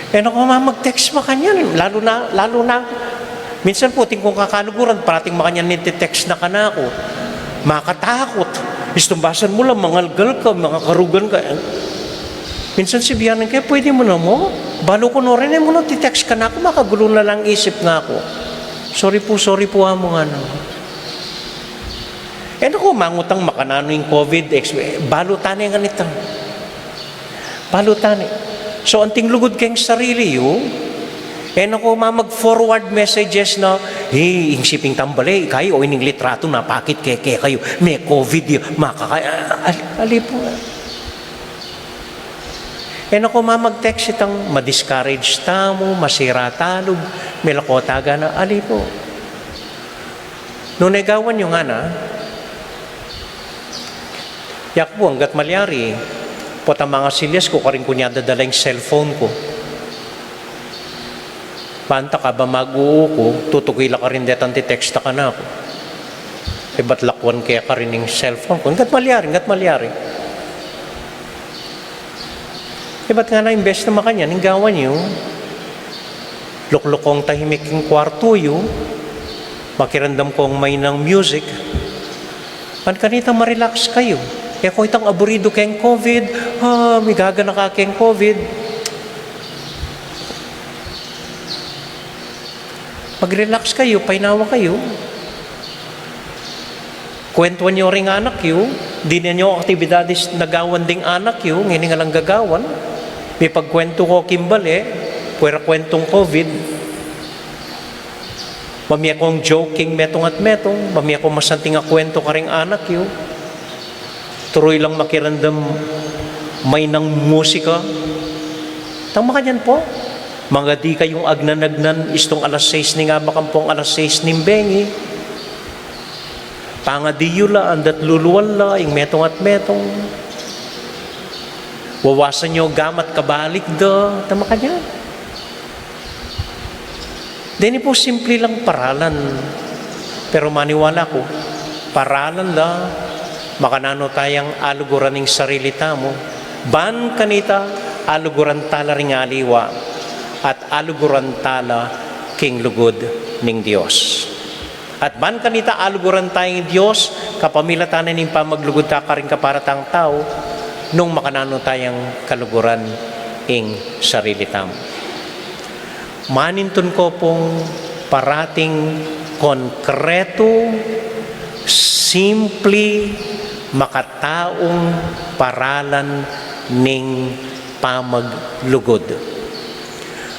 e na ko mamag-text makanyan. Lalu na, lalu na, Minsan pu, atin kung kakaluguran, parating makanyan iti-text na kanaku. Makatakut. Istung basan mu la, mangalgal ka, makakarugan ka. Minsan sibianan ke, pwede mu namu? Balu ku no rin, e mu no iti-text kanaku, makagulu na lang isip naku. Sorry pu, sorry pu, amu, ngana. E naku, mangutang makananu ing COVID, ex-, balu tane nganita. Balu tane. So, anting lugud keng sarili yu, e naku, mamag-forward messages na, "Hey, ing siping tambale, ikayu, o ining litratu, napakit ke, kekayu, me-COVID ya, makaka-," a-, a-, ali pu. E naku, mamag-text itang ma-discourage tamu, masira talub, milako taga na, ali pu. Nune gawan yu ngana, yaku pu, anggat malyari, potang mangasilyas ku, karin ku ne dadala ing cellphone ku. Banta kaba mag-uu ku, tutuki la karin detang ti-text da kanaku. Ibat lakwan ke karin ing cellphone ku. Anggat malyari, anggat malyari. Ibat ngana, imbes na makanyan, ing gawan yu, luklukong tahimik ing kwartu yu, makiramdam kong mainang music, ban kanita ma-relax kayu. E ko itang aburidu keng COVID, ah, migaganaka keng COVID. Mag-relax kayu, painawa kayu. Kwentuan yu ring anak yu, dinan yu aktibidades na gawan ding anak yu, ngeni alang gagawan, mipagkwentu ko king bale, pwera kwentung COVID. Mamie kong joke king metung at metung, mamie kong masanting a kwentu karing anak yu. Turu yu lang makiramdam, mainang musika. Tang makanyan pu, mangadi kayung agnan-agnan, istung alas sais ning abak ampong alas sais ning bengi. Pangadi yu la, andat luluan la, ing metung at metung. Wawasan yu gamat kabalik da, tang makanyan. Deni pu simple lang paralan, pero maniwala ku, paralan da, makananu tayang aluguran ing sarili tamu, ban kanita aluguran tala ring aliwa, at aluguran tala king lugud ning Dios. At ban kanita aluguran taya ning Dios, kapamilatan na ning pamaglugud ta karing kaparatang tau, nung makananu tayang kaluguran ing sarili tamu. Manintun ko pung parating konkretu, simple, makataung paralan ning pamaglugud.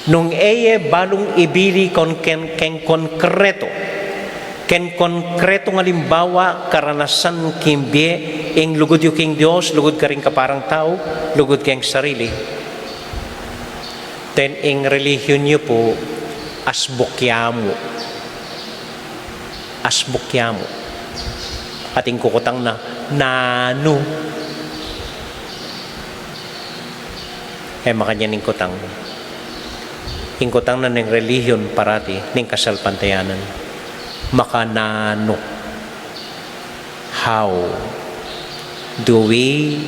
Nung e ye balung ibili kon-, ken-, keng konkretu, keng konkretung alimbawa, karanasan king bie, ing lugud yu king Dios, lugud karing kaparang tau, lugud keng sarili, then ing relihiyon yu pu, asbuk ya mu. Asbuk ya mu. At ing kukutang na, nanu? E makanyan ing kutang. Ing kutang na ning relihiyon parati, ning kasalpantayanan, makananu? How do we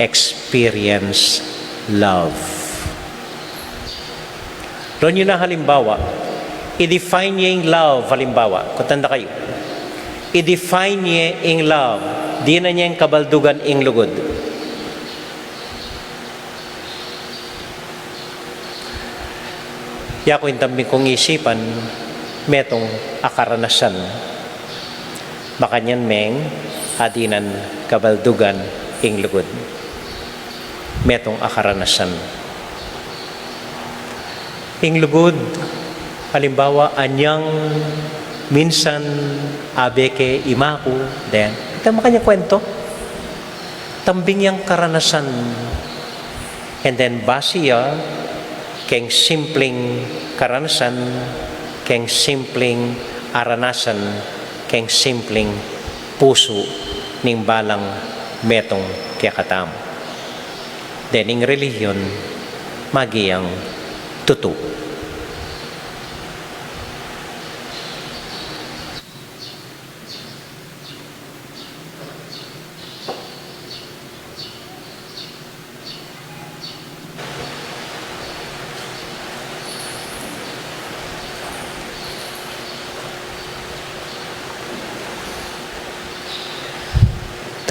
experience love? Dwan yu na halimbawa, i-define ye ing love, halimbawa, kutang da kayu. I-define ye ing love, dinan ye ing kabaldugan ing lugud. Yaku ing tambing kung isipan, metung a karanasan. Makanyan meng adinan kabaldugan ing lugud. Metung a karanasan. Ing lugud, alimbawa, anyang minsan abe ke ima ku, then, ita makanyan kwento. Tambing yang karanasan. And then, base ya keng simpleng karanasan, keng simpleng aranasan, keng simpleng pusu ning balang metung kekatamu. Then ing relihiyon, maging tutu.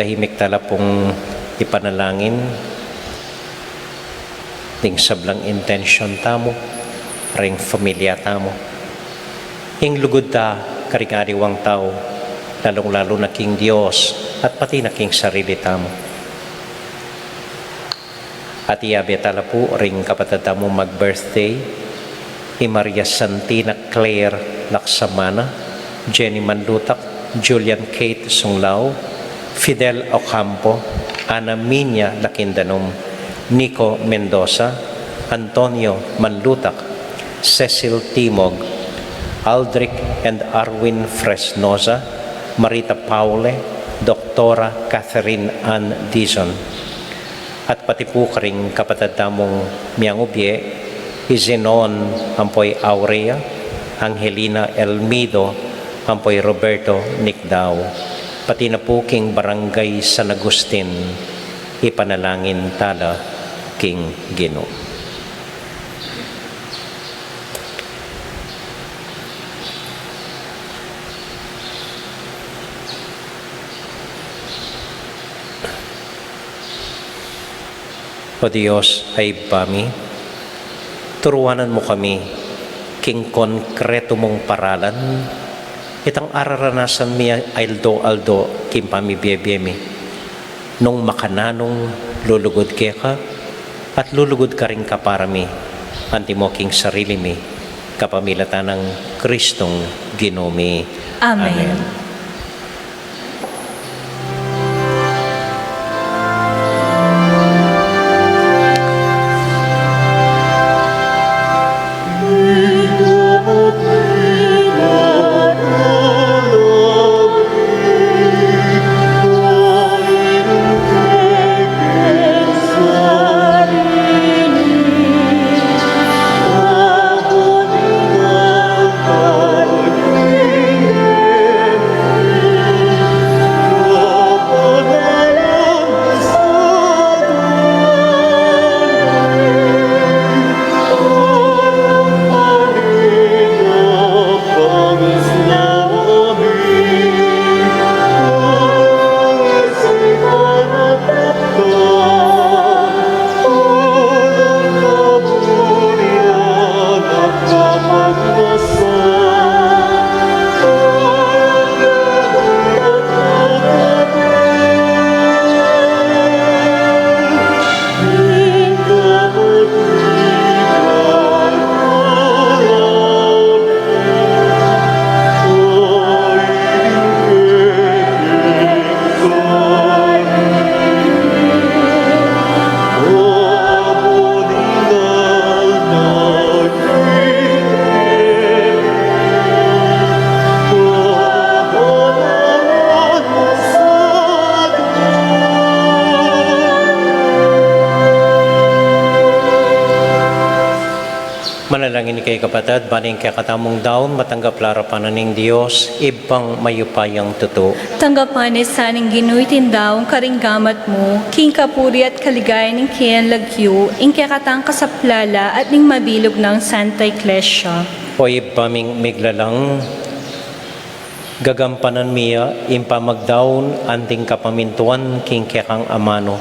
Tahimik tala pung ipanalangin ding sablang intensyon tamu, ring familia tamu. Ing lugud ta karing aliwang tau, lalung-lalu na king Dios at pati na king sarili tamu. At iyabe tala pu ring kapatad tamung mag-birthday, i Maria Santina Claire Laksamana, Jenny Manlutak, Julian Kate Sunglao, Fidel Ocampo, Ana Minya Lakindanum, Nico Mendoza, Antonio Manlutak, Cecil Timog, Aldrich and Arwin Fresnoza, Marita Paule, Doktora Catherine Ann Dizon. At pati pu karing kapatad tamung miyangubye, i Zenon ampo i Aurea, Angelina Elmido, ampo i Roberto Nicdao. Pati na pu king Barangay San Agustin, ipanalangin tala king Ginu. O Dios a Ibpa mi, turuanan mu kami king konkretu mung paralan itang araranasan mi aldo-aldo king pamibie-bie mi. Nung makananung lulugud keka at lulugud karing kapara mi, antimo king sarili mi, kapamilatan nang Kristong Ginu mi. Amen. Amen. Manalangin kayu, kapatad, ban ing kekatamung daun matanggap la arapan na ning Dios, Ibpang mayupayang tutu. Tanggapan na sa ning Ginu iting daun karing gamat mu, king kapurian at kaligayan ning keyang lagyu, ing kekatang kasaplalan at ning mabilug nang Santa Iglesia. O Ibpa ming miglalang, gagampanan mi ya ing pamagdaun anting kapamintuan king kekang amanu.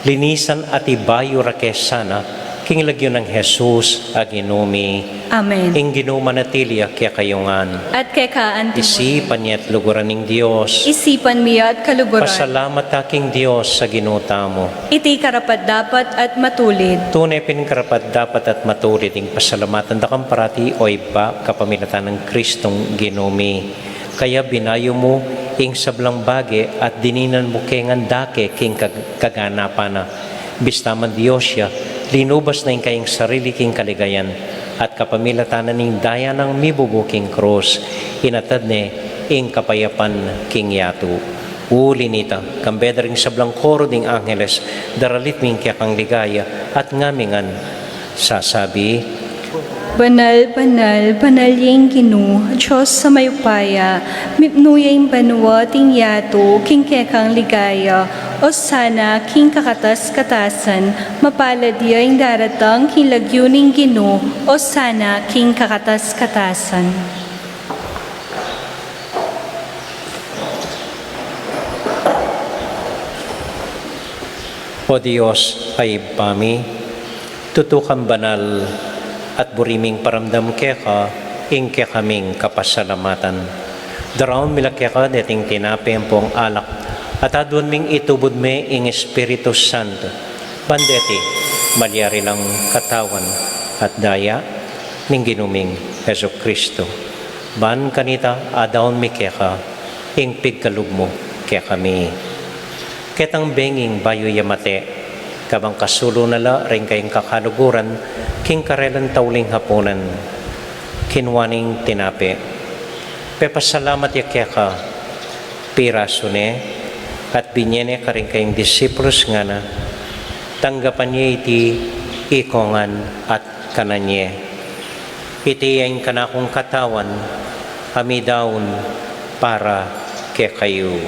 Linisan at ibayu ra ke sana king lagyu nang Jesus a Ginu mi. Amen. Ing Ginu manatili ya kekayu ngan. At keka antimu rin. Isipan ya at luguran ning Dios. Isipan mi ya at kaluguran. Pasalamat ta king Dios a Ginu tamu. Iti karapat-dapat at matulid. Tune pin karapat-dapat at matulid ing pasalamatan da kang parati, o Ibpa, kapamilatan nang Kristong Ginu mi. Kaya binayu mu ing sablang bage at dininan mu ke ngan dake king kag-, kaganapan na. Bista man Dios ya, linubas na ing kayang sarili king kaligayan, at kapamilatan na ning daya nang mibubu king krus, inatad ne ing kapayapan king yatu. Uli nita, kambe da ring sablang koro ding angeles, daralit mi ing kekang ligaya, at ngami ngan sasabi: Banal, banal, banal ya ing Ginu, Dios a mayupaya, mipnu ya ing banua at ing yatu king kekang ligaya, Osana king kakatas-katasan, mapalad ya ing daratang king lagyu ning Ginu, Osana king kakatas-katasan. O Dios a Ibpa mi, tutu kang banal, at buri ming paramdam keka ing kekaming kapasalamatan. Daraun mi la keka deting tinape ampong alak, at aduan ming itubud me ing Espiritu Santo, ban deti malyari lang katawan at daya ning Ginu ming Jesucristo. Ban kanita adaun mi keka ing pigkalub mu kekami. Ketang benging bayu ya mate, kabang kasulu na la ring kayang kakaluguran king karelang tauling hapunan, kinua neng tinape, pepasalamat ya keka, pirasu ne, at binye ne karing kayang disipulus, ngana: Tanggapan ye iti ikong ngan at kanan ye. Iti ing kanakung katawan a midaun para kekayu.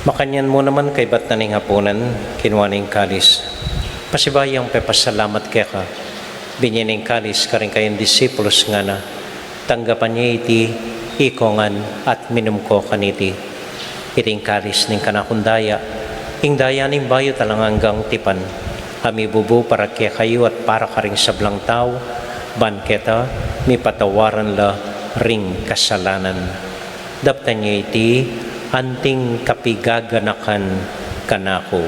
Makanyan mu naman kaybat na ning hapunan, kinua ne ing kalis, pasibayu yang pepasalamat keka, binye ne ing kalis karing kayang disipulus, ngana: Tanggapan ye iti ikong ngan at minum ko kaniti. Iti ing kalis ning kanakung daya, ing daya ning bayu at alang anggang tipan, a mibubu para kekayu at para karing sablang tau, ban keta mipatawaran la ring kasalanan. Daptan ye iti anting kapigaganakan kanaku.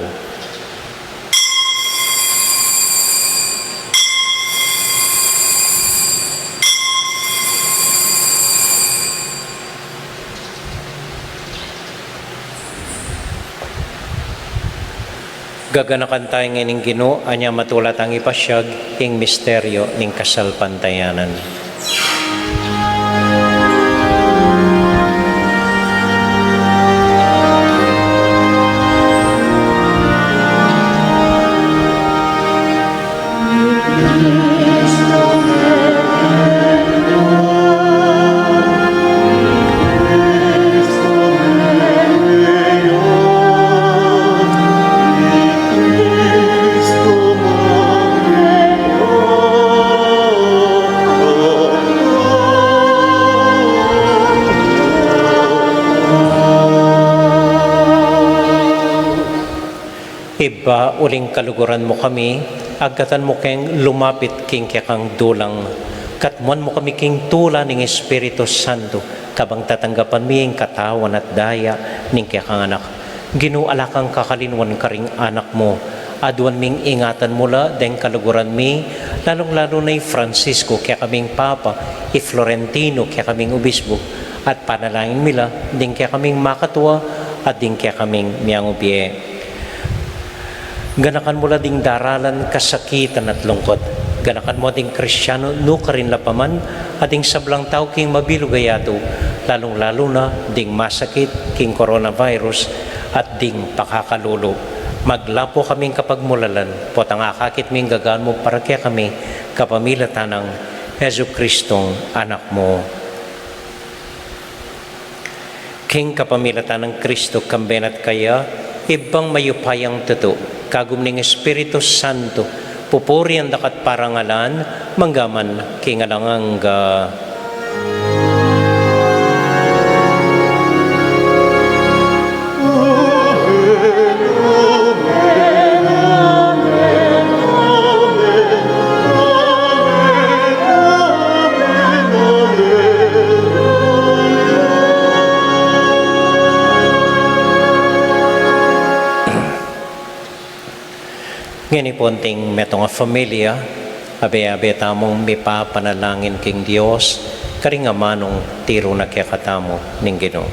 Gaganakan taya ngeni ing Ginu, anya matula tang ipasiag ing misteryu ning kasalpantayanan. Ibpa, uling kaluguran mu kami, agkatan mu keng lumapit king kekang dulang. Katmuan mu kami king tula ning Espiritu Santo, kabang tatanggapan mi ing katawan at daya ning kekang Anak. Ginu, ala kang kakalinwan karing anak mu. Aduan ming ingatan mu la deng kaluguran mi, lalung-lalu na i Francisco, kekaming Papa, i Florentino, kekaming Obispo, at panalangin mi la ding kekaming makatua at ding kekaming miangubie. Ganakan mu la ding daralan kasakitan at lungkot. Ganakan mu ding Kristiano nukarin la pa man, at ding sablang tau king mabilug a yatu, lalung-lalu na ding masakit king coronavirus at ding pakakalulu. Maglapu kaming kapagmulalan, potang akakit ming gagawan mu para kekami kapamilatan nang Jesucristong Anak mu. King kapamilatan nang Kristo, kambe na at kaya, Ibpang mayupayang tutu, kagum ning Espiritu Santo, pupurian da ka at parangalan, mangga man king alang angga. Ngeni pung metung a familia, abe-abe tamung mipapanalangin king Dios, karing amanung tiru na kekatamu ning Ginu.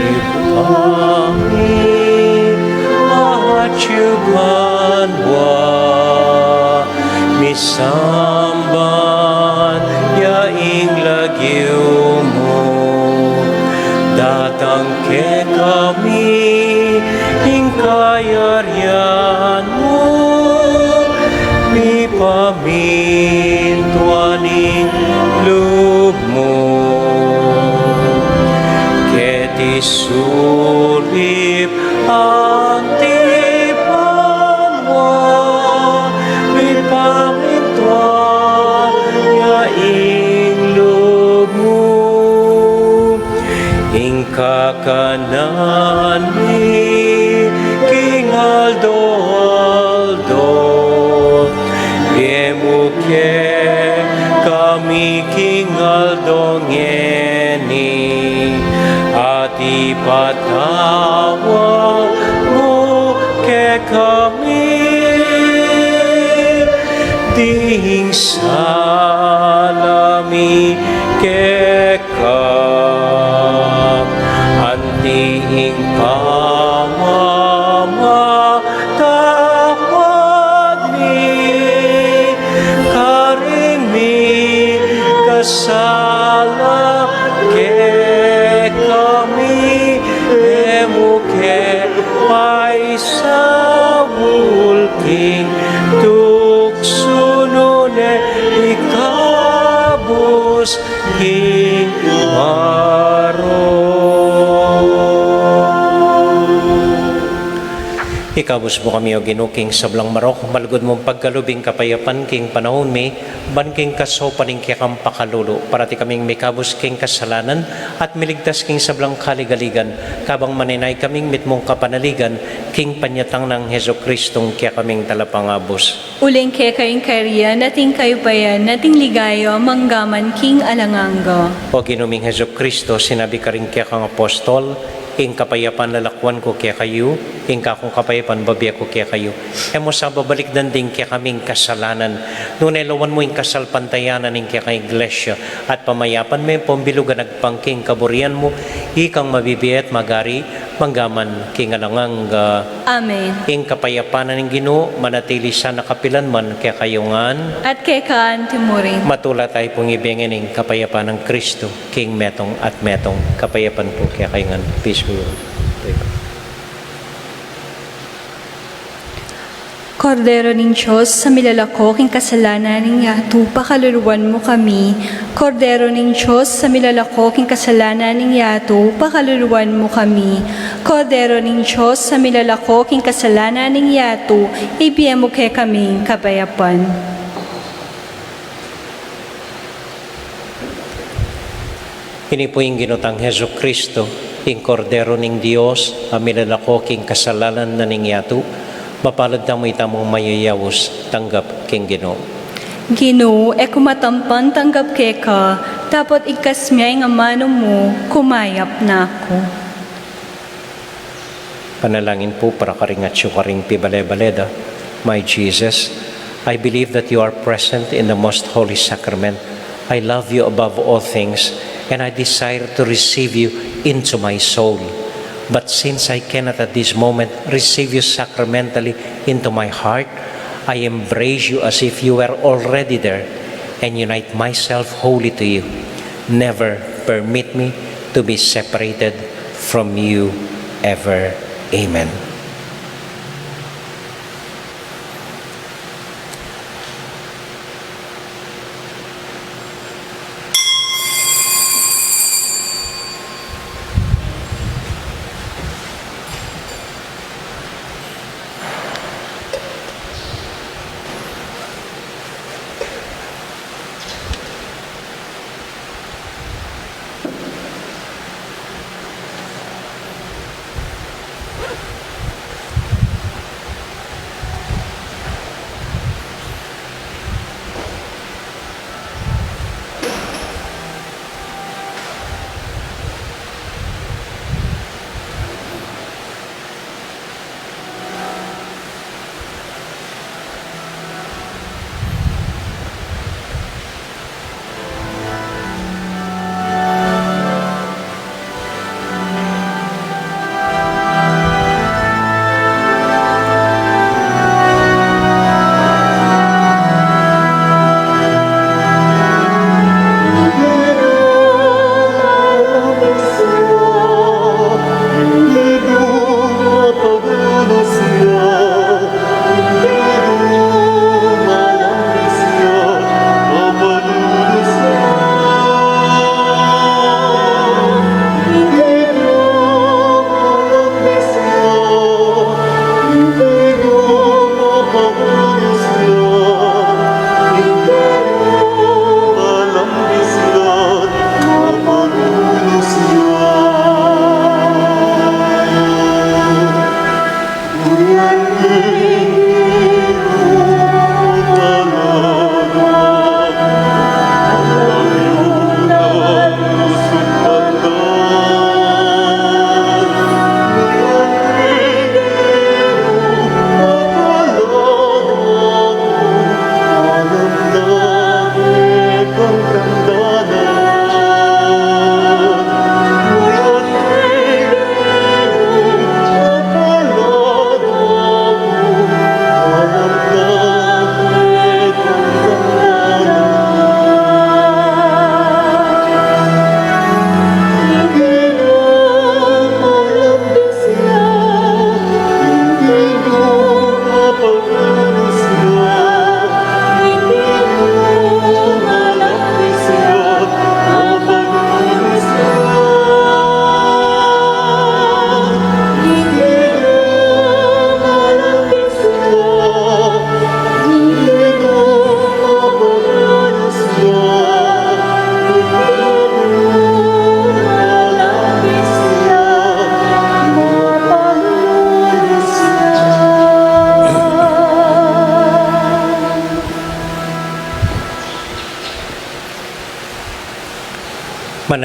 Ibpa mi, atyu ka banua, misamban ya ing lagyu mu, datang kekami Kayarian mu, mipamintuan ing lub mu. Keti sulip anti banua, mipamintuan ya ing lub mu. Ing kakanan mi king aldo-aldo, ibie mu kekami king aldo ngeni, at ipatawad mu kekami ding sala mi keka, anti ing pamamatawad mi karing mikasala kekami, e mu ke paisaul king tuksu, nune ikabus king marok. Ikabus mu kami, O Ginu, king sablang marok, malugud mung pagkalub ing kapayapan king panaun mi, ban king kasaupan ning kekang pakalulu, parati kaming mikabus king kasalanan, at miligtas king sablang kaligaligan, kabang manenaya kaming mitmung kapanaligan, king panyatang nang Jesucristong kekaming Talapangabus. Uling keka ing kayarian, at ing kayupayan, at ing ligaya, manggaman king alang angga. O Ginu ming Jesucristo, sinabi karing kekang apostol, ing kapayapan lalakuan ku kekayu, ing kakung kapayapan bibie ku kekayu. E mu sa babalikdan ding kekaming kasalanan, nune lawan mu ing kasalpantayanan ning kekang Iglesia, at pamayapan me pung bilug a nagpang king kaburian mu, ikang mabibie at magari, manggaman king alang angga. Amen. Ing kapayapan ning Ginu, manatili sana kapilan man kekayu ngan. At keka anti mu rin. Matula tayu pung ibie ngan ing kapayapan nang Kristo, king metung at metung. Kapayapan pu kekayu ngan. Peace be with you. Kordero ning Dios, a milalako king kasalanan ning yatu, pakaluluan mu kami. Kordero ning Dios, a milalako king kasalanan ning yatu, pakaluluan mu kami. Kordero ning Dios, a milalako king kasalanan ning yatu, ibie mu kekami ing kapayapan. Ini pu ing Ginu tang Jesucristo, ing Kordero ning Dios, a milalako king kasalanan na ning yatu. Mapalad tamu itamung mayayaus tanggap king Ginu. Ginu, e ku matampan tanggap keka, dapot igkas mu ya ing amanu mu, kumayap na ku. Panalangin pu para karing atyu karing pibale-bale da. My Jesus, I believe that you are present in the most holy sacrament. I love you above all things, and I desire to receive you into my soul. But since I cannot at this moment receive you sacramentally into my heart, I embrace you as if you were already there and unite myself wholly to you. Never permit me to be separated from you ever. Amen.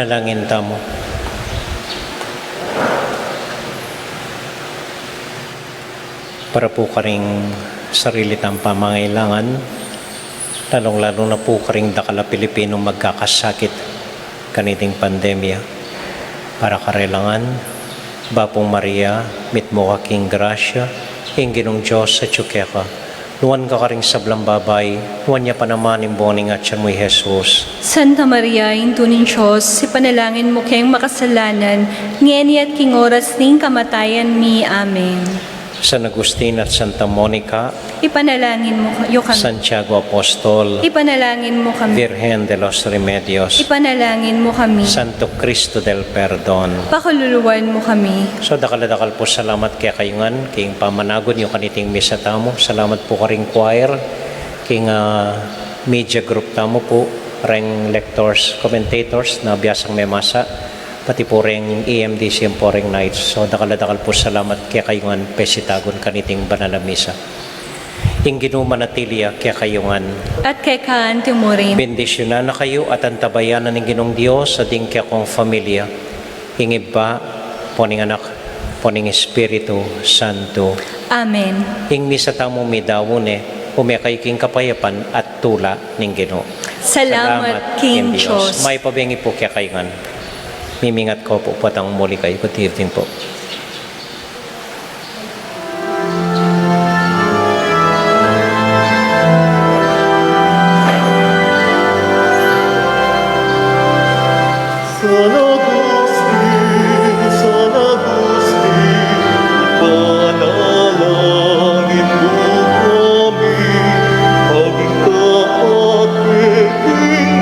Langin tamu. Para pu karing sarili tang pamangailangan, lalung-lalu na pu karing dakal a Pilipinung magkakasakit kaniting pandemya. Para karela ngan, Bapu Maria, mitmu ka king grasya, ing Ginung Dios atyu keka. Nuan ka karing sablang babai, nuan ya pa naman ing bunga ning atyan mu, i Jesus. Santa Maria, Indu ning Dios, ipanalangin mu keng makasalanan, ngeni at king oras ning kamatayan mi. Amen. San Agustin at Santa Monica, ipanalangin mu yu kami. Santiago Apostol, ipanalangin mu kami. Virgen de los Remedios, ipanalangin mu kami. Santo Cristo del Perdon, pakaluluan mu kami. So, dakal a dakal pu salamat kekayu ngan king pamanagun yu kaniting misa tamu. Salamat pu karing choir, king, ah, media group tamu pu, reng lectors, commentators na biasang memasa, pati pu reng E M D C ampo reng Knights. So, dakal a dakal pu salamat kekayu ngan pesitagun kaniting banal a misa. Ing Ginu manatili ya kekayu ngan. At keka anti mu rin. Bendisyunan na kayu at antabayanan ning Ginung Dios, a ding kekong familia, ing Ibpa, ampo ning Anak, ampo ning Espiritu Santo. Amen. Ing misa tamu midaun ne, ume kayu king kapayapan at tula ning Ginu. Salamat king Dios. Mayap a bengi pu kekayu ngan. Mimingat ko pu, potang muli kayu. Good evening pu. San Agustin, San Agustin, ipanalangin mu kami, maging tapat keng Ginu.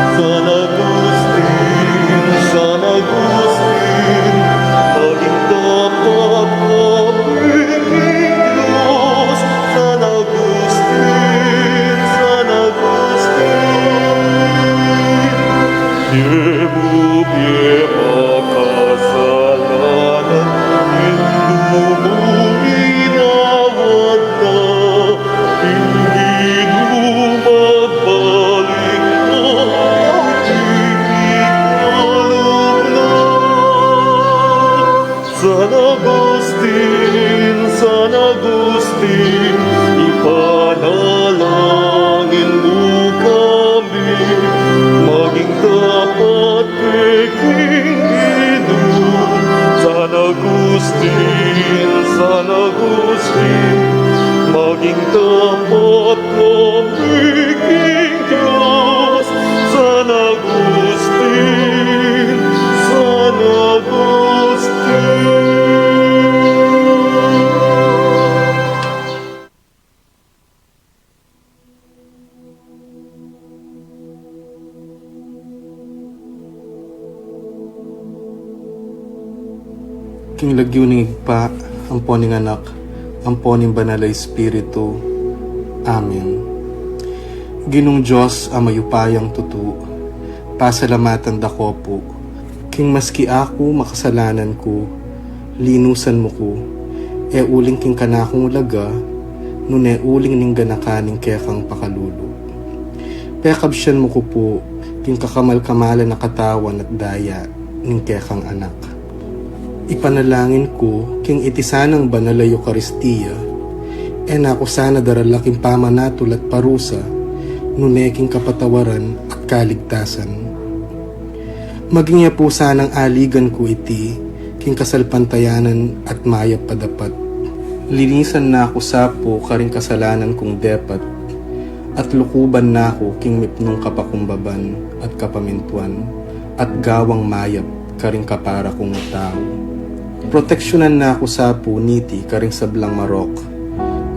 San Agustin, San Agustin, maging tapat kami keng Dios. San Agustin, San Agustin, e mu bie makasalanan, Ginu mu inawat na, ing Ginu magbalik na, iti kalub na. San Agustin, San Agustin, ipanalangin mu kami, maging tapat keng Ginu. San Agustin, San Agustin, maging tapat kami keng Dios. San Agustin, San Agustin. King lagyu ning Ibpa, ampo ning Anak, ampo ning Banal a Espiritu. Amen. Ginung Dios a mayupayang tutu, pasalamatan da ko pu, king maski aku makasalanan ku, linusan mu ku, e uling king kanakung laga, nune uling ning ganakan ning kekang pakalulu. Pekabsian mu ku pu king kakamal-kamalan a katawan at daya ning kekang Anak. Ipanalangin ku king iti sanang banal a Eukaristia, e na ku sana darala king pamanatul at parusa, nune king kapatawaran at kaligtasan. Maging ya pu sanang aligan ku iti king kasalpantayanan at mayap a dapat. Linisan na ku sa pu karing kasalanan kung depat, at lukuban na ku king mipnung kapakumbaban at kapamintuan, at gawang mayap karing kapara kung tau. Proteksyunan na ku sa pu niti karing sablang marok,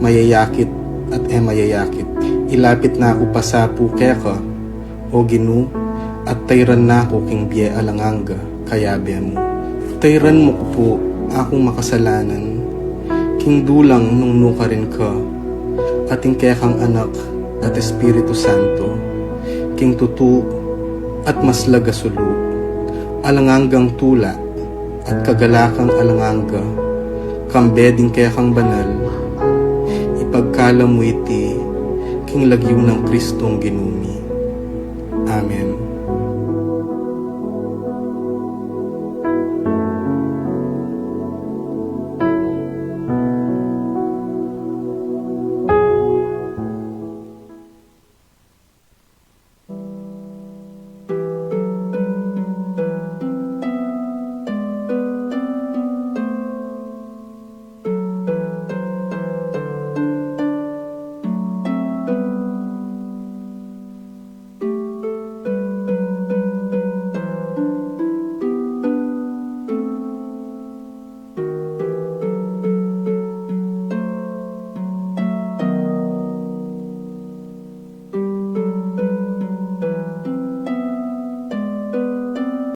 mayayakit at e mayayakit. Ilapit na ku pa sa pu keka, O Ginu, at tayran na ku king bie alang angga kayabe mu. Tayran mu ku pu akung makasalanan, king dulang nung nukarin ka, at ing kekang Anak at Espiritu Santo, king tutu at maslag a sulu, alang anggang tula at kagalakang alang angga, kambe ding kekang banal, ipagkalam mu iti king lagyu nang Kristong Ginu mi. Amen.